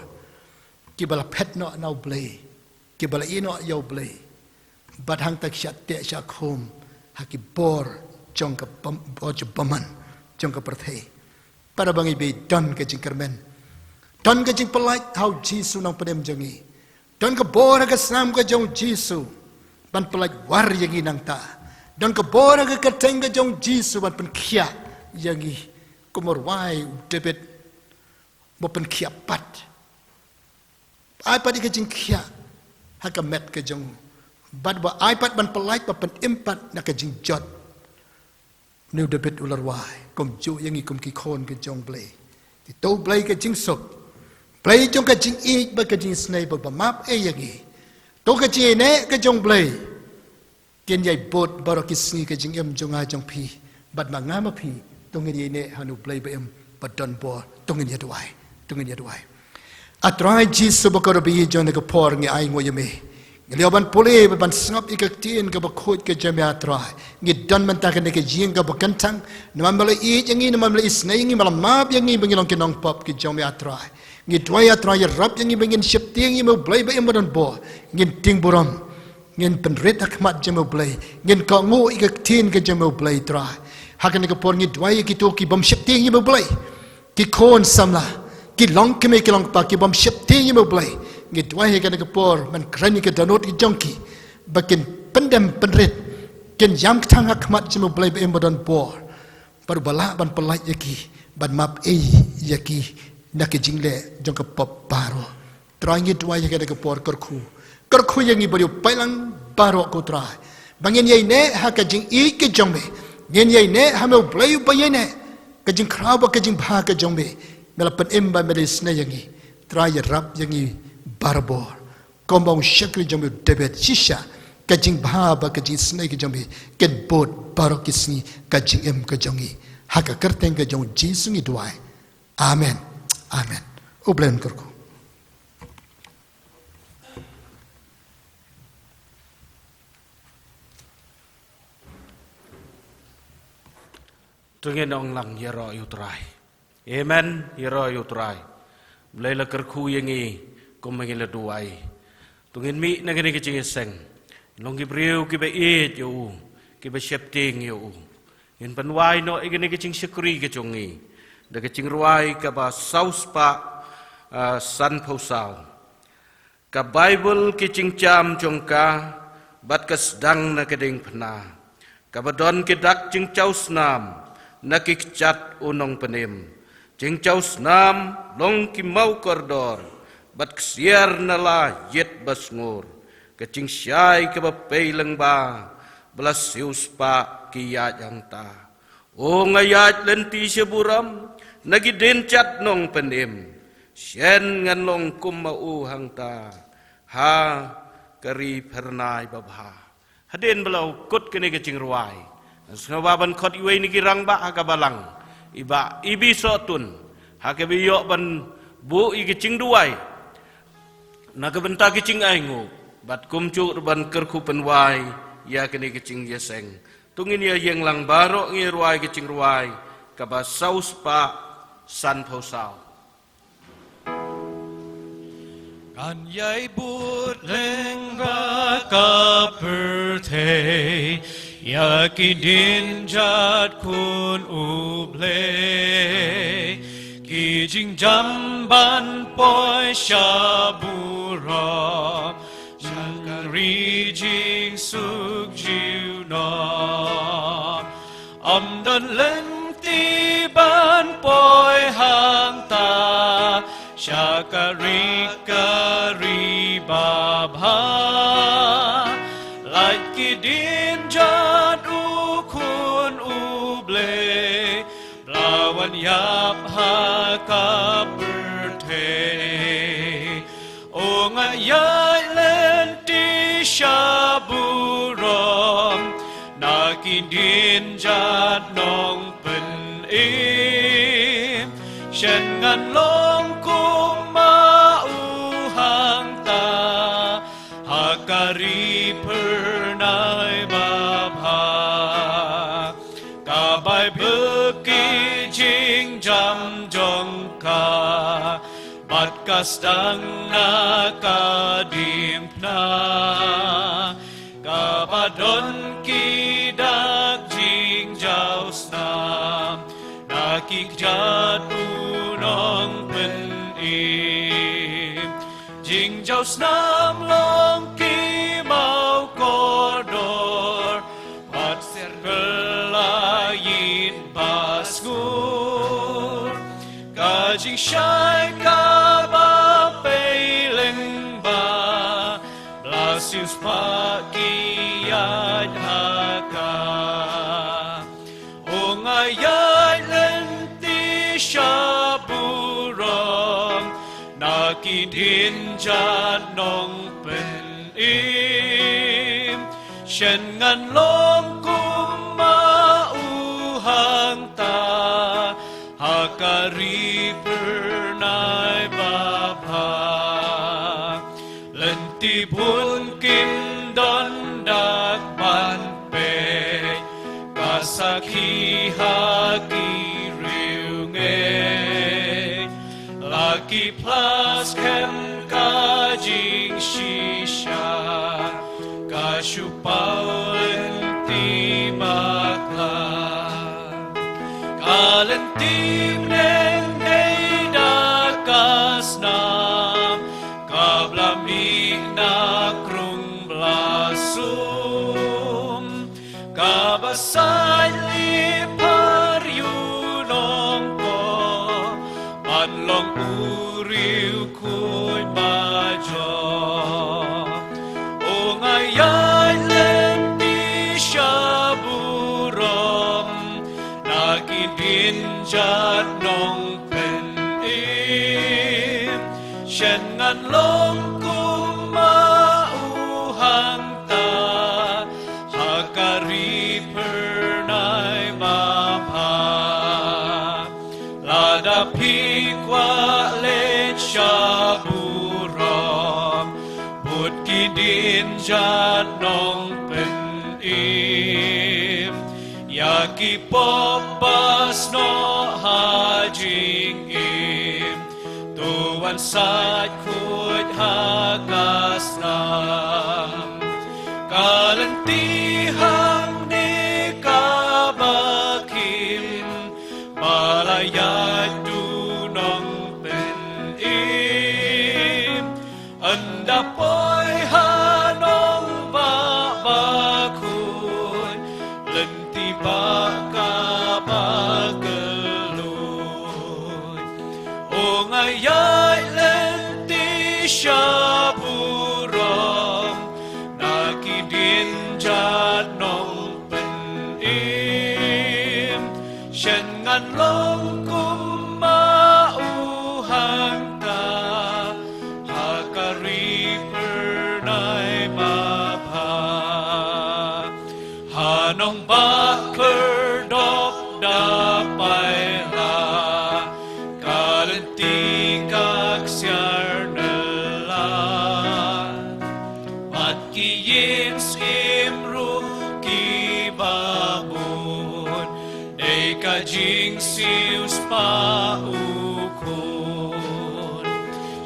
kiba la phet noh na u Blei, kiba la ïeh noh ïa u Blei. Bad hangta ki shah teh shah khum ha ki bor jong ka bym-, bor jong bymman jong ka pyrthei. Para bangeit baieit, don ka jingkyrmen, don ka jingpyllait ha u Jisu nongpynim jong ngi. Don ka bor ha ka snam ka jong u Jisu ban pyllait war ïa ngi nangta. Don ka bor ha ka kyrteng ka jong u Jisu ban pynkhiah ïa ngi, kum u rwai u David ba pynkhiah pat. Ai pat ïa ka jingkhiah ha ka met ka jong u, bad ba ai pat ban pyllait, ba pynim pat na ka jingjot. Une u David u la rwai, kumjuh ïa ngi kum ki khun ka jong u Blei. Te to u Blei ka jingsuk, Blei jong ka jingïeit bad ka jingisynei, ba, ba map ei ïa ngi. To ka jingïaineh ka jong u Blei kin ïai bud baroh ki sngi ka jingim jong nga jong phi. Bad ma nga ma phi, to ngin ïaineh ha une u Blei ba im ba don bor. To ngin ïa duwai. To ngin ïa duwai. A Trai Jisu ba kordor, ba ïeit jong ngi, ha kane ka por ngi ainguh ïa me. Ngi la ïoh ban pule bad ban sngap ïa ka ktien kaba khuid ka jong me, A Trai. Ngi don mynta ha kane ka ïing kaba kyntang. Namar me la ïeit ïa ngi, namar me la isynei ïa ngi, me la map ïa ngi ba ngi long ki nongpop ki jong me, A Trai. Ngi duwai, A Trai, ïarap ïa ngi ba ngin sheptieng ïa me u Blei ba im ba don bor. Ngin tieng burom. Ngin pynrit ha khmat jong me u Blei. Ngin kohnguh ïa ka ktien ka jong me u Blei, Trai. Ha kane ka por ngi duwai ïa kito ki bym sheptieng ïa me u Blei. Ki khun samla, ki longkmie ki longkpa, ki bym sheptieng ïa me u Blei. Ngi duwai ha kane ka por, men kren ïa ka dohnud ki jong ki, ba kin pyndem pynrit, kin ïam kthang ha khmat jong me u Blei ba im ba don bor. Bad ba lah ban pyllait ïa ki, ban map ei ïa ki na ka jingleh jong ka pop baroh. Trai, ngi duwai ha kane ka por, kyrkhu. Kyrkhu ïa ngi bad ïa u paidlang baroh, ko Trai, ba ngin ïaineh ha ka jingïeit ka jong me. Ngin ïaineh ha me u Blei uba ïaineh. Ka jingkhraw bad ka jingbha ka jong me, me la pynim bad me la isynei ïa ngi. Trai, ïarap ïa ngi barabor. Kumba u shakri jong me u David, shisha ka jingbha bad ka jingisynei ka jong me kin bud baroh ki sngi ka jingim ka jong ngi. Ha ka kyrteng ka jong u Jisu ngi duwai. Amen. Amen. U Blei un kyrkhu. To ngin ong lang, ïaroh ïa u Trai. Amen, ïaroh ïa u Trai. Blei la kyrkhu ïa ngi kumba ngi la duwai. To ngin mih na kane ka jingïaseng. Long ki briew kiba ïeit ïa u, kiba sheptieng ïa u. Ngin pynwai noh ïa kane ka jingshakri ka jong ngi da ka jingrwai kaba saw spah, ah, sanphew saw. Ka Baibl ki jingcham jong ka, bad ka sdang na ka diengphna. Kaba don ki dak jingjaw snam na ki kjat u nongpynim. Jingjaw snam long ki maw kordor, bad ksiar na la ïit ba sngur. Ka jingshai kaba pei lyngba, ba la siew spah ki ïaid hangta. O nga ïaid lynti sha burom na ki dienjat nongpynim. Shen ngan long kum ma u hangta ha ka ri Phyrnai babha. Hadien ba la kut kane ka jingrwai, sngewbha ban khot iwei na ki rangbah ha ka balang, i Bah Ibi Sohtun, ha kaba ïoh ban buh ïa ka jingduwai na ka bynta ka jingainguh, bad kumjuh ruh ban kyrkhu pynwai ïa kane ka jingïaseng. To ngin ïa ïeng lang baroh, ngin rwai ka jingrwai kaba saw spah sanphew saw. Ngan ïai bud lyngba ka pyrthei ïa ki dienjat khun U Blei, ki jingjam ban poi sha burom, sha ka ri jingsuk junom. Ym don lynti ban poi hangta sha ka ri, ka ri babha. Lait ki dienjat u khun U Blei, ba la wan ïap ha ka pyrthei. O nga ïai lynti sha burom na ki dienjat nongpynim. Shen ngan long kum ma u hangta ha ka ri Phyrnai babha. Ka Baibl ki jingjam jong ka, bad ka sdang na ka diengphna. Kaba don ki dak jingjaw snam na ki kjat u nongpynim. Jingjaw snam long ki maw kordor, bad ksiar kylla ïit ba sngur. Ka jingshai kaba pei lyngba, ba la siew spah ki ïaid ha ka. O nga ïai lynti sha burom na ki dienjat nongpynim. Shen ngan long kum ma u hangta ha ka ri Phyrnai babha. Lynti bun kin don dak ban peit, ka sakhi ha ki riewngeit. La ki phla skhem ka jingshisha, ka shu paw lynti bakla. Ka lynti bneng dei da ka snam, kaba la mih na krung ba la sum. Kaba sait lip ha ri u nongpoh, ban long u riewkhuid ba jop. O nga ïai lynti sha burom na ki dienjat nongpynim. Shen ngan long kum ma Ki kwah leit sha burom, bud ki dienjat nongpynim, ïa ki pop ba snoh ha jingim, to wan sait khuid ha ka snam. Ka lynti hangne kaba khim, ba la ïaid tu nongpynim. Ynda poi ha nongbah bakhuid, lynti ba kaba kylluid. O nga ïaid lynti sha burom, na ki dienjat nongpynim. Shen ngan long kumba u hangta, ha ka ri Pyrnai Babha. Ha nongbah khyrdop da paila, ka lynti ka ksiar nylla. Bad ki ïing syiem ruh kiba bun, dei ka jingsiewspah u khun.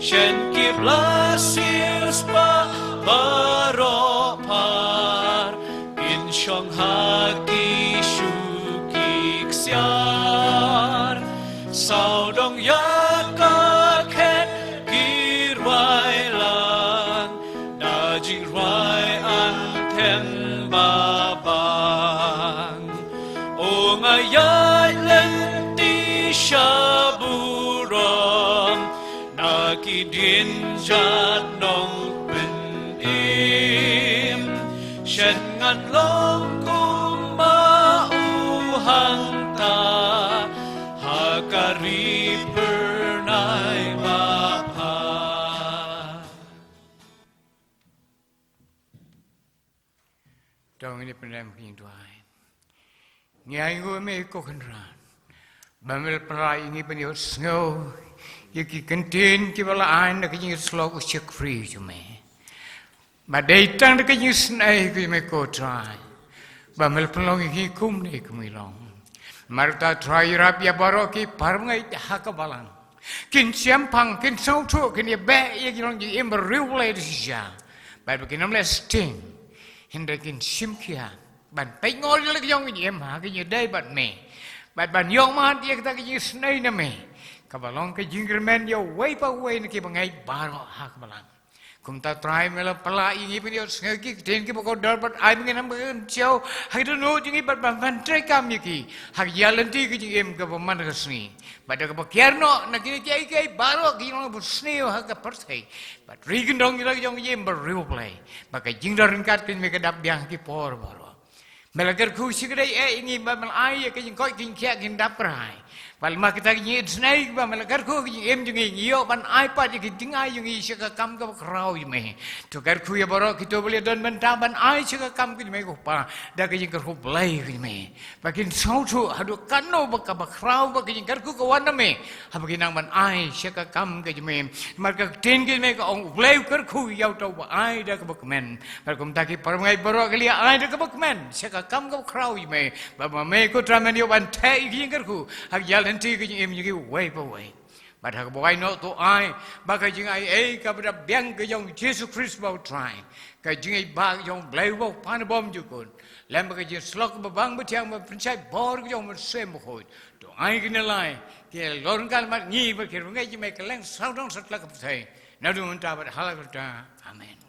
Shen ki bla siewspah baroh phar, kin shong ha ki shuki ksiar. Sawdong ïa ka khet ki rwai lang, da jingrwai anthem babang. O nga ïaid lynti sha burom, na ki dienjat nongpynim. Shen ngan long kumba u hangta, ha ka ri Pyrnai Babha. To ngin ïa pyndem ka jingduwai. Ngi ainguh ïa me ko Kynrad, ba me la pynlait ïa ngi ban ïohsngew ïa ki kyntien kiba la ai na ka jingïasyllok u shakri jong me. Ba dei tang da ka jingisynei jong me ko Trai, ba me la pynlong ïa ngi kumne kum ngi long. Namar kata Trai, ïarap ïa baroh ki parabangeit ha ka balang. Kin shemphang, kin sngewthuh, kin ïabeh ïa ki jinglong jingim ba riewblei da shisha. Bad ba kin ym leh sting, hynrei kin shim khia ban peit ngor ïa la ka jong ka jingim ha ka jingïadei bad me, bad ban ïohmad ïa kata ka jingisynei na me, kaba long ka jingkyrmen ïa uwei pa uwei na ki bangeit baroh ha ka balang. Kumta Trai, me la pynlait ïa ngi ban ïohsngew ki ktien kiba kordor, bad ai ba ngin ym ban kynjiaw ha ki dohnud jong ngi, bad ban pyntreikam ïa ki ha ka jingïaid lynti ka jingim kaba man ka sngi. Bad da kaba kiar noh na kine kiei kiei baroh ki jinglong ba sniew ha ka pyrthei, bad ri kyndong ïa la ka jong ka jingim ba riewblei, ba ka jingdon ryngkat ka jong me ka dap biang ha ki por baroh. Me la kyrkhu shikatdei eh ïa ngi, ba me la ai ïa ka jingkoit ka jingkhiah ka jingdap kyrhai. Bad namar kata ka jingisynei ba me la kyrkhu ka jingim jong ngi, ngi ïoh ban ai pat ïa ka jingai jong ngi sha ka kam kaba khraw jong me. To kyrkhu ïa baroh kito ba la don bynta ban ai sha ka kam ka jong me ko Pa, da ka jingkyrkhu Blei ka jong me, ba kin sngewthuh haduh katno ba kaba khraw ba ka jingkyrkhu ka wan na me, haba kin nang ban ai sha ka kam ka jong me. Namar ka ktien ka jong me ka ong, U Blei u kyrkhu ïa uta uba ai da kaba kmen. Bad kumta ki parabangeit baroh ki la ai da kaba kmen sha ka kam kaba khraw jong me, bad ma me ko Trai men ïoh ban theh ïa ki jingkyrkhu ha ka jingïaid lynti ka jingim jong ki uwei pa uwei. Bad ha kaba wai noh to ai ba ka jingaiei kaba dap biang ka jong u Jisu Khrist ba u Trai, ka jingïeit ba ka jong u Blei uba u Kpa nabym jukut, lem bad ka jingïasyllok kaba bang ba thiang bad pynshait bor ka jong u Mynsiem Bakhuid, to ai kine lai ki long ryngkat bad ngi bad ki parabangeit jong me kylleng sawdong satlak ka pyrthei, naduh mynta bad hala karta. Amen.